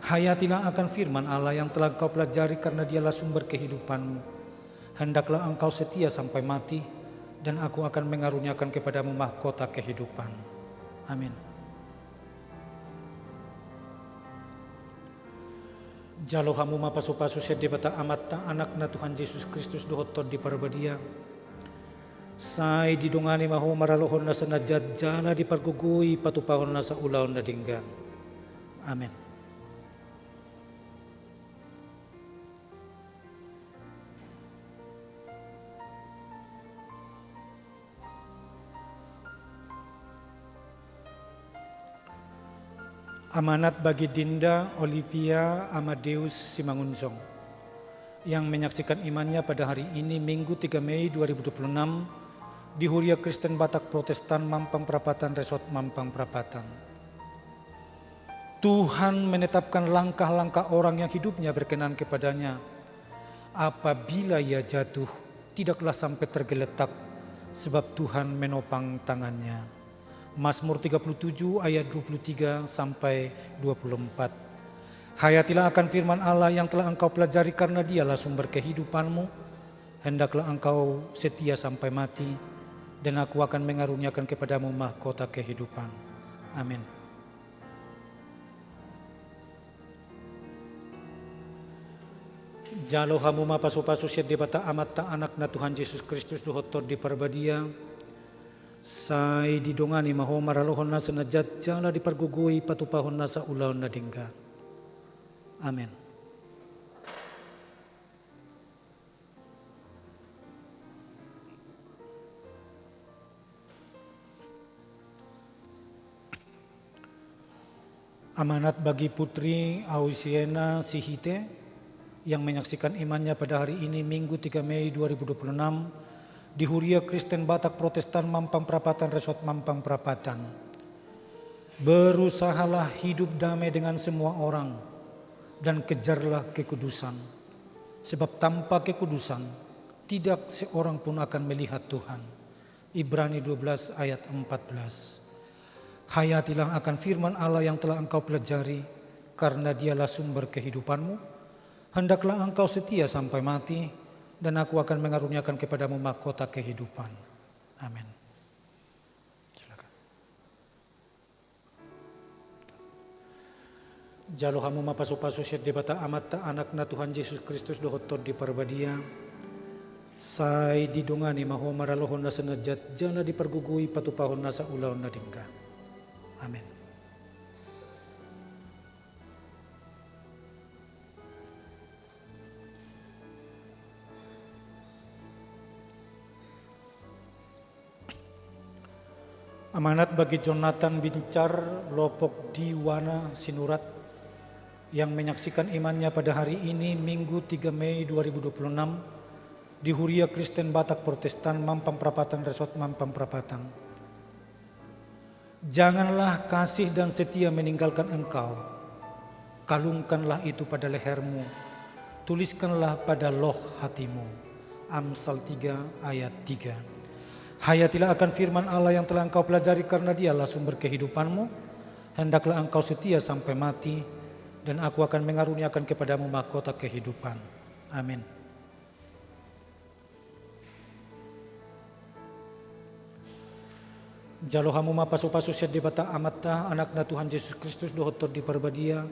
Hayatilah akan firman Allah yang telah engkau pelajari, karena Dialah sumber kehidupanmu. Hendaklah engkau setia sampai mati, dan Aku akan mengaruniakan kepadamu mahkota kehidupan. Amin. Jalo hamu ma pasu-pasu sian Debata Amanta, Anakna Tuhan Jesus Kristus dohot Tondi Parbadia. Sai didongani ma ho maralohon nasa na jat jala dipargogoi patupahon nasa ulaon na denggan. Amin. Amanat bagi Dinda Olivia Amadeus Simangunsong, yang menyaksikan imannya pada hari ini, Minggu tiga Mei dua ribu dua puluh enam, di Huria Kristen Batak Protestan Mampang Prapatan, Resort Mampang Prapatan. Tuhan menetapkan langkah-langkah orang yang hidupnya berkenan kepada-Nya. Apabila ia jatuh, tidaklah sampai tergeletak, sebab Tuhan menopang tangannya. Mazmur tiga puluh tujuh ayat dua puluh tiga sampai dua puluh empat. Hayatilah akan firman Allah yang telah engkau pelajari, karena Dialah sumber kehidupanmu. Hendaklah engkau setia sampai mati, dan Aku akan mengaruniakan kepadamu mahkota kehidupan. Amin. Jalo hamu ma pasu-pasu sian Debata Amanta, Anakna Tuhan Jesus Kristus dohot Tondi Parbadia. Sai didongani ma ho maralohon nasa na jat jala dipargogoi patupahon nasa ulaon na denggan. Amin. Amanat bagi Putri Ausiena Sihite, yang menyaksikan imannya pada hari ini, Minggu tiga Mei dua ribu dua puluh enam, di Huria Kristen Batak Protestan Mampang Prapatan, Resort Mampang Prapatan. Berusahalah hidup damai dengan semua orang, dan kejarlah kekudusan, sebab tanpa kekudusan tidak seorang pun akan melihat Tuhan. Ibrani dua belas ayat empat belas. Hayatilah akan firman Allah yang telah engkau pelajari, karena Dialah sumber kehidupanmu. Hendaklah engkau setia sampai mati, dan Aku akan mengaruniakan kepadamu mahkota kehidupan. Amin. Silakan. Jalo hamu ma pasu-pasu sian Debata Amanta, Anakna Tuhan Jesus Kristus dohot Tondi Parbadia. Sai didongani ma ho maralohon nasa na jat jala dipargogoi patupahon nasa ulaon na denggan. Amin. Amanat bagi Jonathan Bincar, Lopok di Wana Sinurat, yang menyaksikan imannya pada hari ini, Minggu tiga Mei dua ribu dua puluh enam, di Huria Kristen Batak Protestan Mampang Prapatan, Resort Mampang Prapatan. Janganlah kasih dan setia meninggalkan engkau. Kalungkanlah itu pada lehermu, tuliskanlah pada loh hatimu. Amsal tiga ayat tiga. Hayatilah akan firman Allah yang telah engkau pelajari, karena Dialah sumber kehidupanmu. Hendaklah engkau setia sampai mati, dan Aku akan mengaruniakan kepadamu mahkota kehidupan. Amin. Jalo hamu ma pasu-pasu sian Debata Amanta, Anakna Tuhan Jesus Kristus dohot Tondi Parbadia.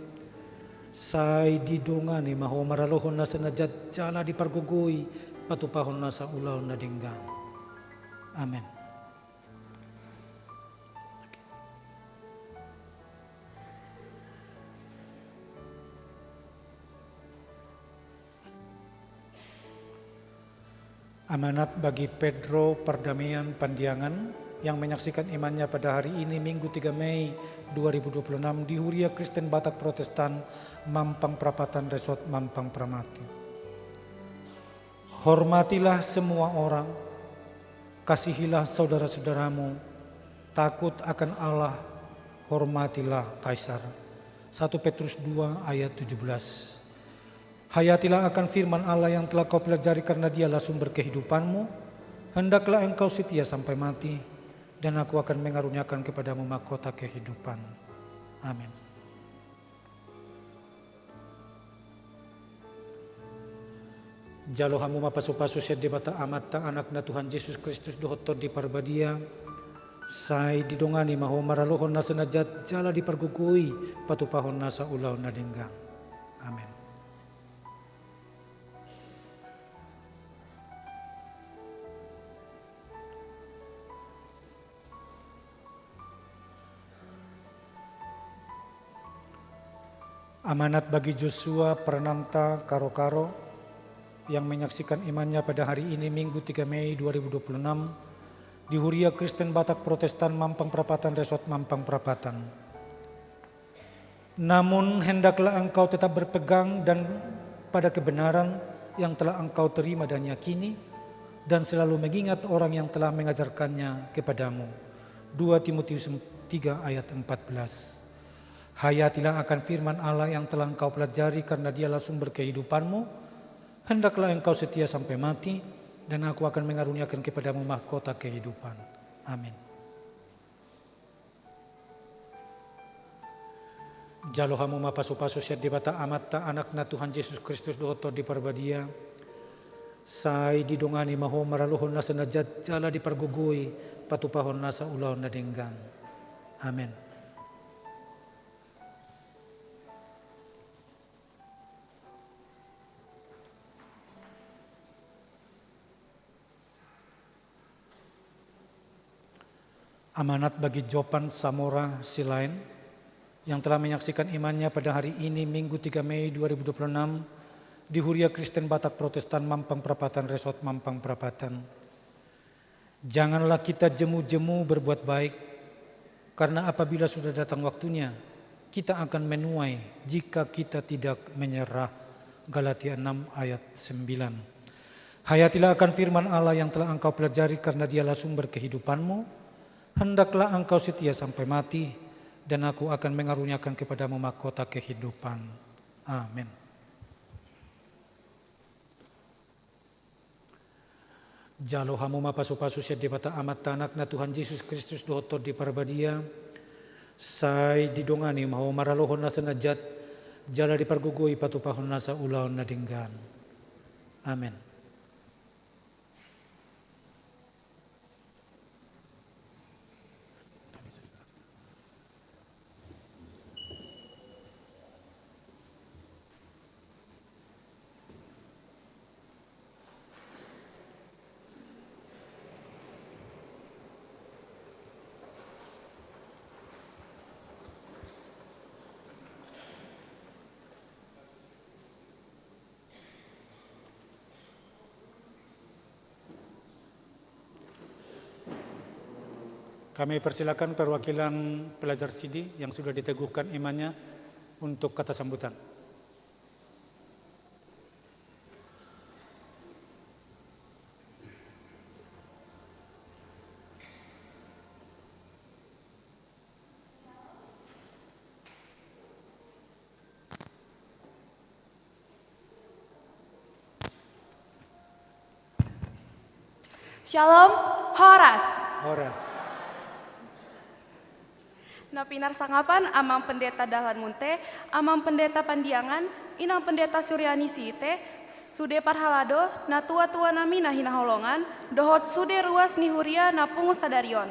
Sai didongani ma ho maralohon nasa na jat jala dipargogoi patupahon nasa ulaon na denggan. Amin. Amanat bagi Pedro Pardamaian Pandiangan, yang menyaksikan imannya pada hari ini, Minggu tiga Mei dua ribu dua puluh enam, di Huria Kristen Batak Protestan Mampang Prapatan, Resort Mampang Pramati. Hormatilah semua orang, kasihilah saudara-saudaramu, takut akan Allah, hormatilah Kaisar. Satu Petrus dua ayat tujuh belas. Hayatilah akan firman Allah yang telah kau pelajari, karena Dialah sumber kehidupanmu. Hendaklah engkau setia sampai mati, dan Aku akan mengaruniakan kepadamu mahkota kehidupan. Amin. Jalo hamu ma pasu-pasu sian Debata Amanta, Anakna Tuhan Jesus Kristus dohot Tondi Parbadia. Sai didongani ma ho maralohon nasa na jat jala dipargogoi patupahon nasa ulaon na denggan. Amin. Amanat bagi Joshua, perananta, karo-karo, yang menyaksikan imannya pada hari ini, Minggu tiga Mei dua ribu dua puluh enam, di Huria Kristen Batak Protestan Mampang Prapatan, Resort Mampang Prapatan. Namun hendaklah engkau tetap berpegang dan pada kebenaran yang telah engkau terima dan yakini, dan selalu mengingat orang yang telah mengajarkannya kepadamu. Dua Timotius tiga ayat empat belas. Hayatilah akan firman Allah yang telah engkau pelajari, karena Dialah sumber kehidupanmu. Hendaklah engkau setia sampai mati, dan Aku akan mengaruniakan kepadamu mahkota kehidupan. Amin. Jalo hamu ma pasu-pasu sian Debata Amanta, Anakna Tuhan Jesus Kristus dohot Tondi Parbadia. Sai didongani ma ho maralohon nasa na jat jala dipargogoi patupahon nasa ulaon na denggan. Amin. Amanat bagi Jopan Samora Silaen yang telah menyaksikan imannya pada hari ini, Minggu tiga Mei dua ribu dua puluh enam, di Huria Kristen Batak Protestan Mampang Prapatan, Resort Mampang Prapatan. Janganlah kita jemu-jemu berbuat baik, karena apabila sudah datang waktunya, kita akan menuai jika kita tidak menyerah. Galatia enam ayat sembilan. Hayatilah akan firman Allah yang telah engkau pelajari, karena Dialah sumber kehidupanmu. Hendaklah engkau setia sampai mati, dan Aku akan mengaruniakan kepadamu mahkota kehidupan. Amin. Jalo hamu ma pasu-pasu sian Debata Amanta, Anakna Tuhan Jesus Kristus dohot Tondi Parbadia. Sai didongani ma ho maralohon nasa na jat jala dipargogoi patupahon nasa ulaon na denggan. Amin. Kami persilakan perwakilan pelajar sidi yang sudah diteguhkan imannya untuk kata sambutan. Shalom, horas. Horas. Na pinarsangapan Amang Pendeta Dahlan Munte, Amang Pendeta Pandiangan, Inang Pendeta Suryani Siite, sude parhalado, natua-tua nami na hinaholongan, dohot sude ruas ni huria na pungu sadari on.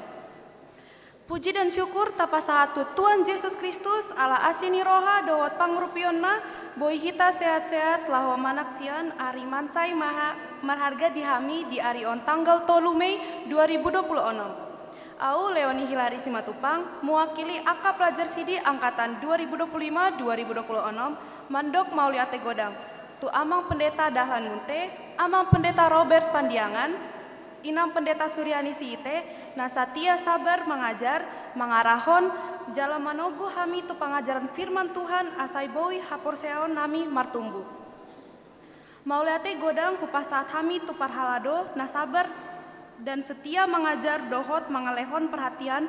Puji dan syukur tapasahat tu Tuhan Jesus Kristus, ala asi ni roha dohot pangurupionna, boi hita sehat-sehat laho manaksian ari mansai maha marharga di hami di ari on, tanggal tolu Mei dua ribu dua puluh enam. Au Leoni Hilari Simatupang, mewakili angka pelajar sidi angkatan dua ribu dua puluh lima dua ribu dua puluh enam, mandok mauliate godang tu Amang Pendeta Dahlan Munte, Amang Pendeta Robert Pandiangan, Inang Pendeta Suryani Siite, na satia sabar mangajar, mangarahon, jala manogu hami tu pangajaran firman Tuhan asa boi haporseaon nami martumbu. Mauliate godang hupasahat hami tu parhalado na sabar dan setia mangajar dohot mangalehon perhatian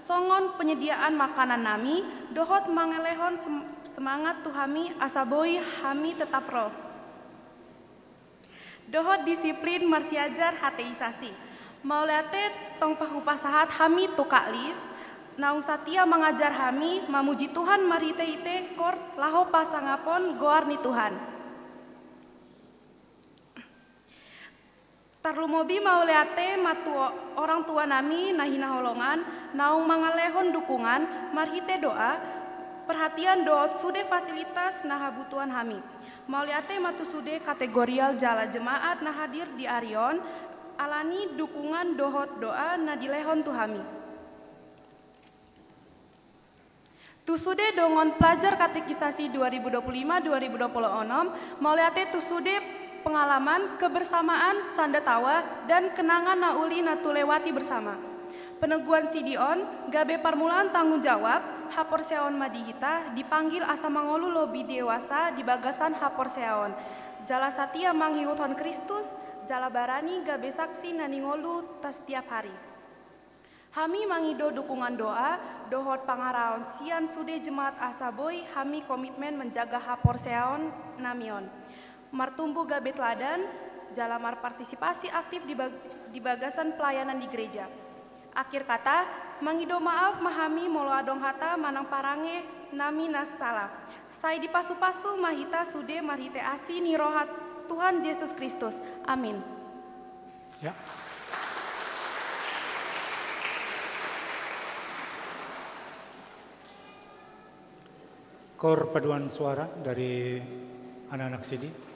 songon penyediaan makanan nami dohot mangalehon sem-, semangat tu hami asa boi hami tetap ro. Dohot disiplin marsiajar katekisasi. Mauliate tong hupasahat hami tu Kak Lis, naung satia mangajar hami mamuji Tuhan marhite-hite kor laho pasangapon goar ni Tuhan. Tarlumobi mauliate ma tu o-, orang tua nami na hinaholongan, naung mangalehon dukungan marhite doa, perhatian dohot sude fasilitas na habutuhon hami. Mauliate ma tu sude kategorial jala jemaat na hadir di ari on, alani dukungan dohot doa na dilehon tu hami. Tu sude dongan pelajar katekisasi dua ribu dua puluh lima dua ribu dua puluh enam, mauliate tu sude pengalaman, kebersamaan, canda tawa, dan kenangan na uli na tulewati bersama. Peneguan sidi on gabe parmulaan tanggung jawab, haporseaon ma di hita, dipanggil asa mangolu lobi dewasa di bagasan haporseaon. Jala satia mangihuthon Kristus, jala barani gabe saksi na ningolu ta setiap hari. Hami mangido dukungan doa dohot pangarahon sian sude jemaat asa boi hami komitmen menjaga haporseaon nami on, martumbu gabe teladan, jala marpartisipasi aktif di bag-, di bagasan pelayanan di gereja. Akhir kata, mangido maaf ma hami molo adong hata manang parange nami na sala. Sai dipasu-pasu ma hita sude marhite asi ni roha Tuhan Jesus Kristus. Amin. Ya. Kor paduan suara dari anak-anak sidi.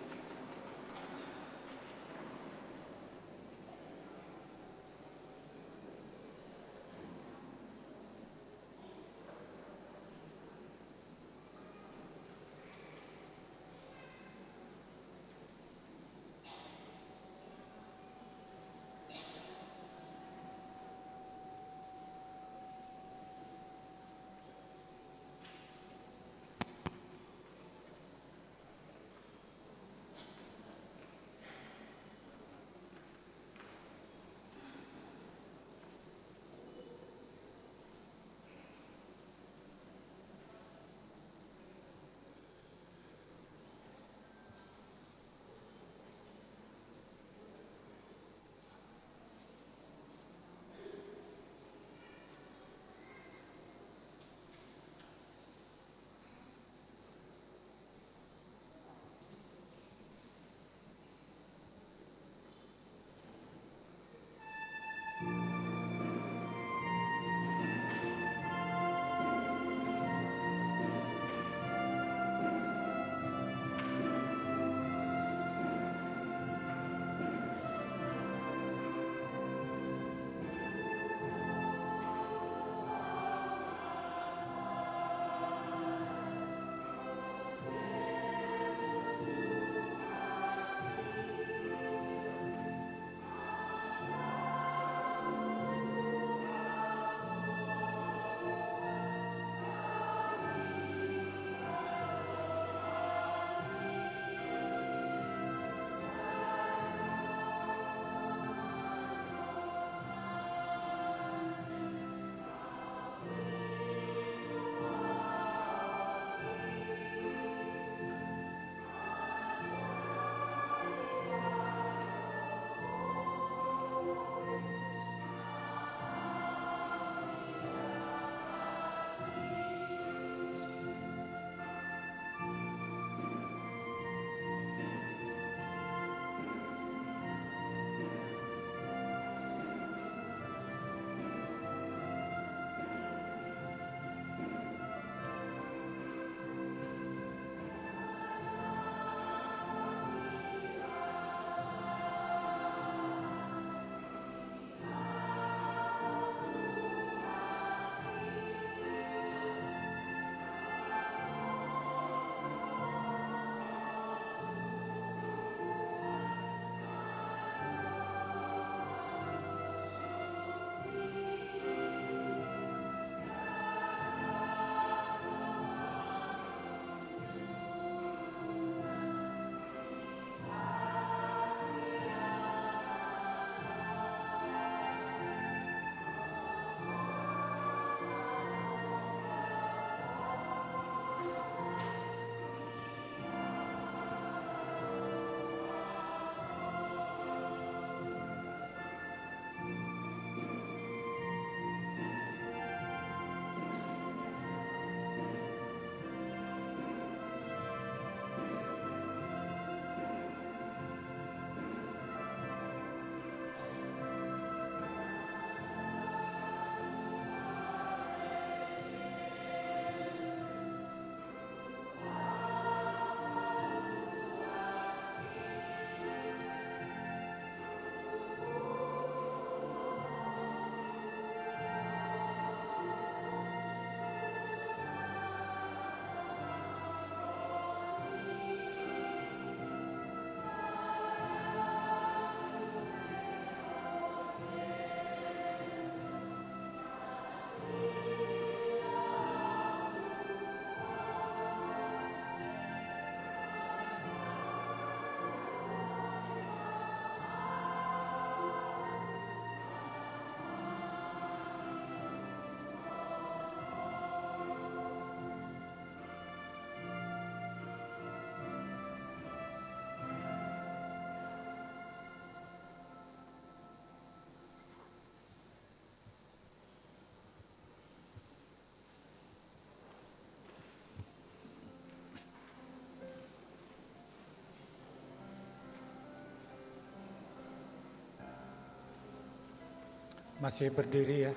Masih berdiri, ya.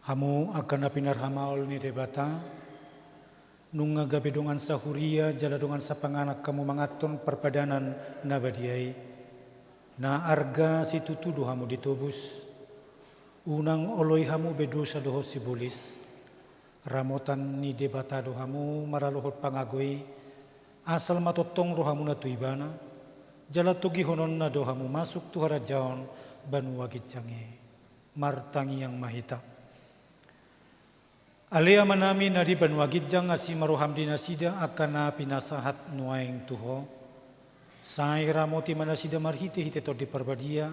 Hamu angka na pinarhamaol ni Debata, nunga gabe dongan sahuria jala dongan sapanganan hamu manganhon parpadanan na badia i. Na arga situtu do hamu ditobus. Unang oloi hamu be dosa dohot sibolis. Ramotan ni Debata do hamu maralohon pangago i, asal ma tongtong rohamuna tu Ibana, jala togihononna do hamu masuk tu harajaon banua ginjang i. Martangiang ma hita. Ale Amanami na di banua ginjang, asi ma roham di nasida angka na pinasahat nuaeng tu Ho. Sai ramoti ma nasida marhitehite Tondi Parbadia.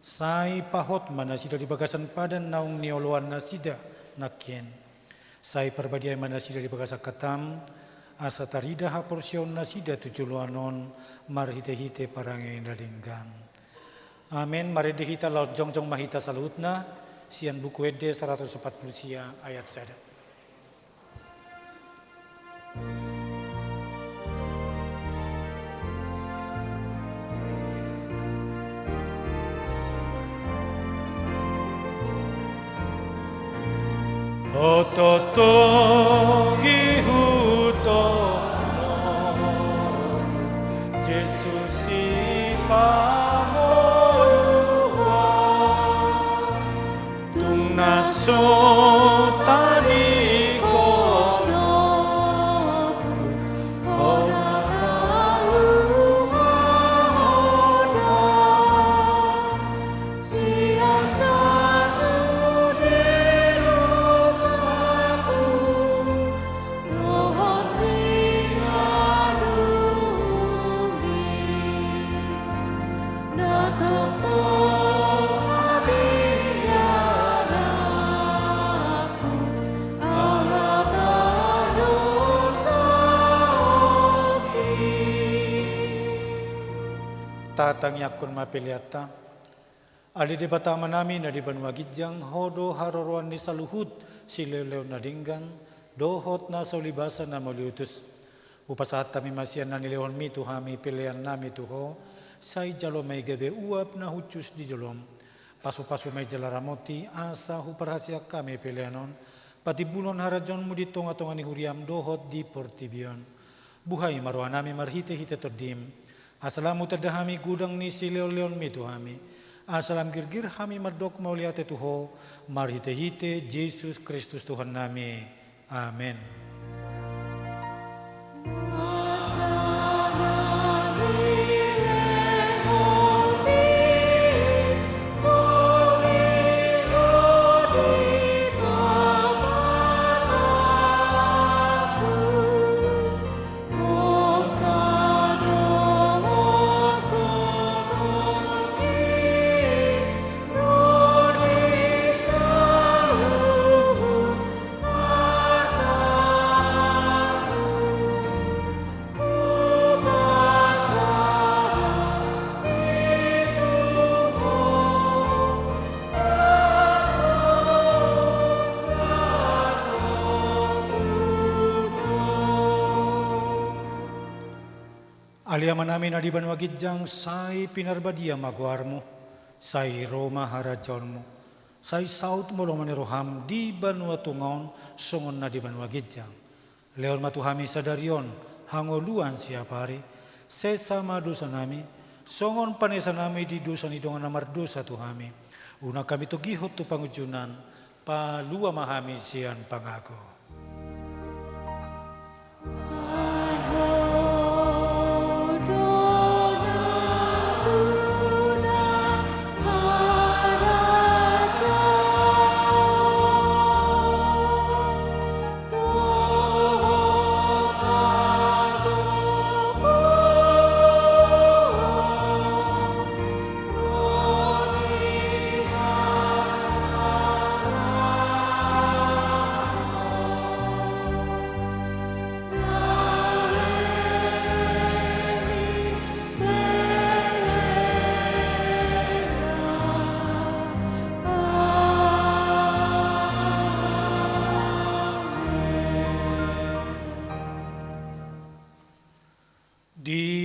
Sai pahot ma nasida di bagasan padan naung nioloan nasida nangkin. Sai parbadiai ma nasida di bagasan hataM, asa tarida haporseaon nasida tu joloan on marhitehite parange na denggan. Amen. Marende hita laos jongjong ma hita saluhutna, sian Buku Ende saratus opat pulu sia ayat sada. Oto togi huto no, Jesus Sipangolu Ho. Tung na so tadingkon oku, hona haluaon, sian sasude dosaku, dohot sian uli. Na tongtong habiaranku ala pardosaonki. Tatangiangkon ma peleanta. Ale Debata Amanami na di banua ginjang, Ho do haroroan ni saluhut silehonlehon na denggan, dohot na so ulibasa na mauliutus. Hupasahat hami ma sian na nilehonMi tu hami peleannami tu Ho, sai jalo ma i gabe uap na hushus di joloM. Pasupasu ma i jala ramoti, asa huparhaseang hami pelean on patimbulhon harajaonMu di tongatonga ni huriaM dohot di portibi on. Buhai ma rohanami marhitehite TondiM, asa lam hutanda hami godang ni silehonlehonMi tu hami, asa lam girgir hami mandok mauliate tu Ho, marhitehite Jesus Kristus Tuhannami. Amen. Ale Amanami na di banua ginjang, sai pinarbadia ma goarMu, sai ro ma harajaonMu, sai saut ma lomo ni rohaM di banua tonga on songon na di banua ginjang. Lehon ma tu hami sadari on hangoluan siapari, sesa ma dosanami, songon panesanami di dosa ni dongan na mardosa tu hami. Unang hami togihon tu pangunjunan, palua ma hami sian pangago.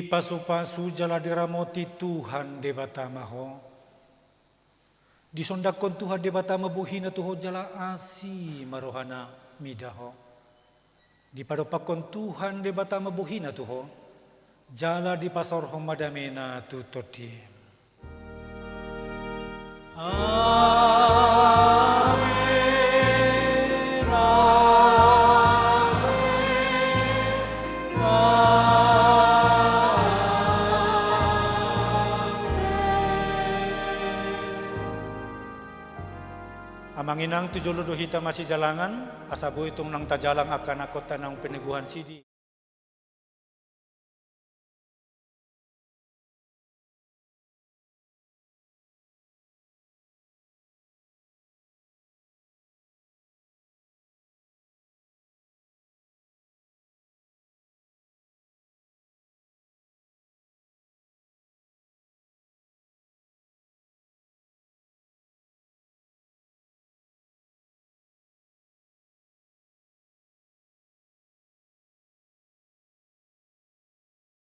Pasupasu jala diramoti Tuhan Debata ma ho. Disondangkon Tuhan Debata ma bohina tu ho jala asi ma rohana mida ho. Dipadompakkon Tuhan Debata ma bohina tu ho, jala dipasaorhon ma damena tu tondim. Amen, amen, amen. Amang inang, tu jolo do hita masijalangan, asa boi tung nang tajalang angka anakhonta naung pineguhon sidi.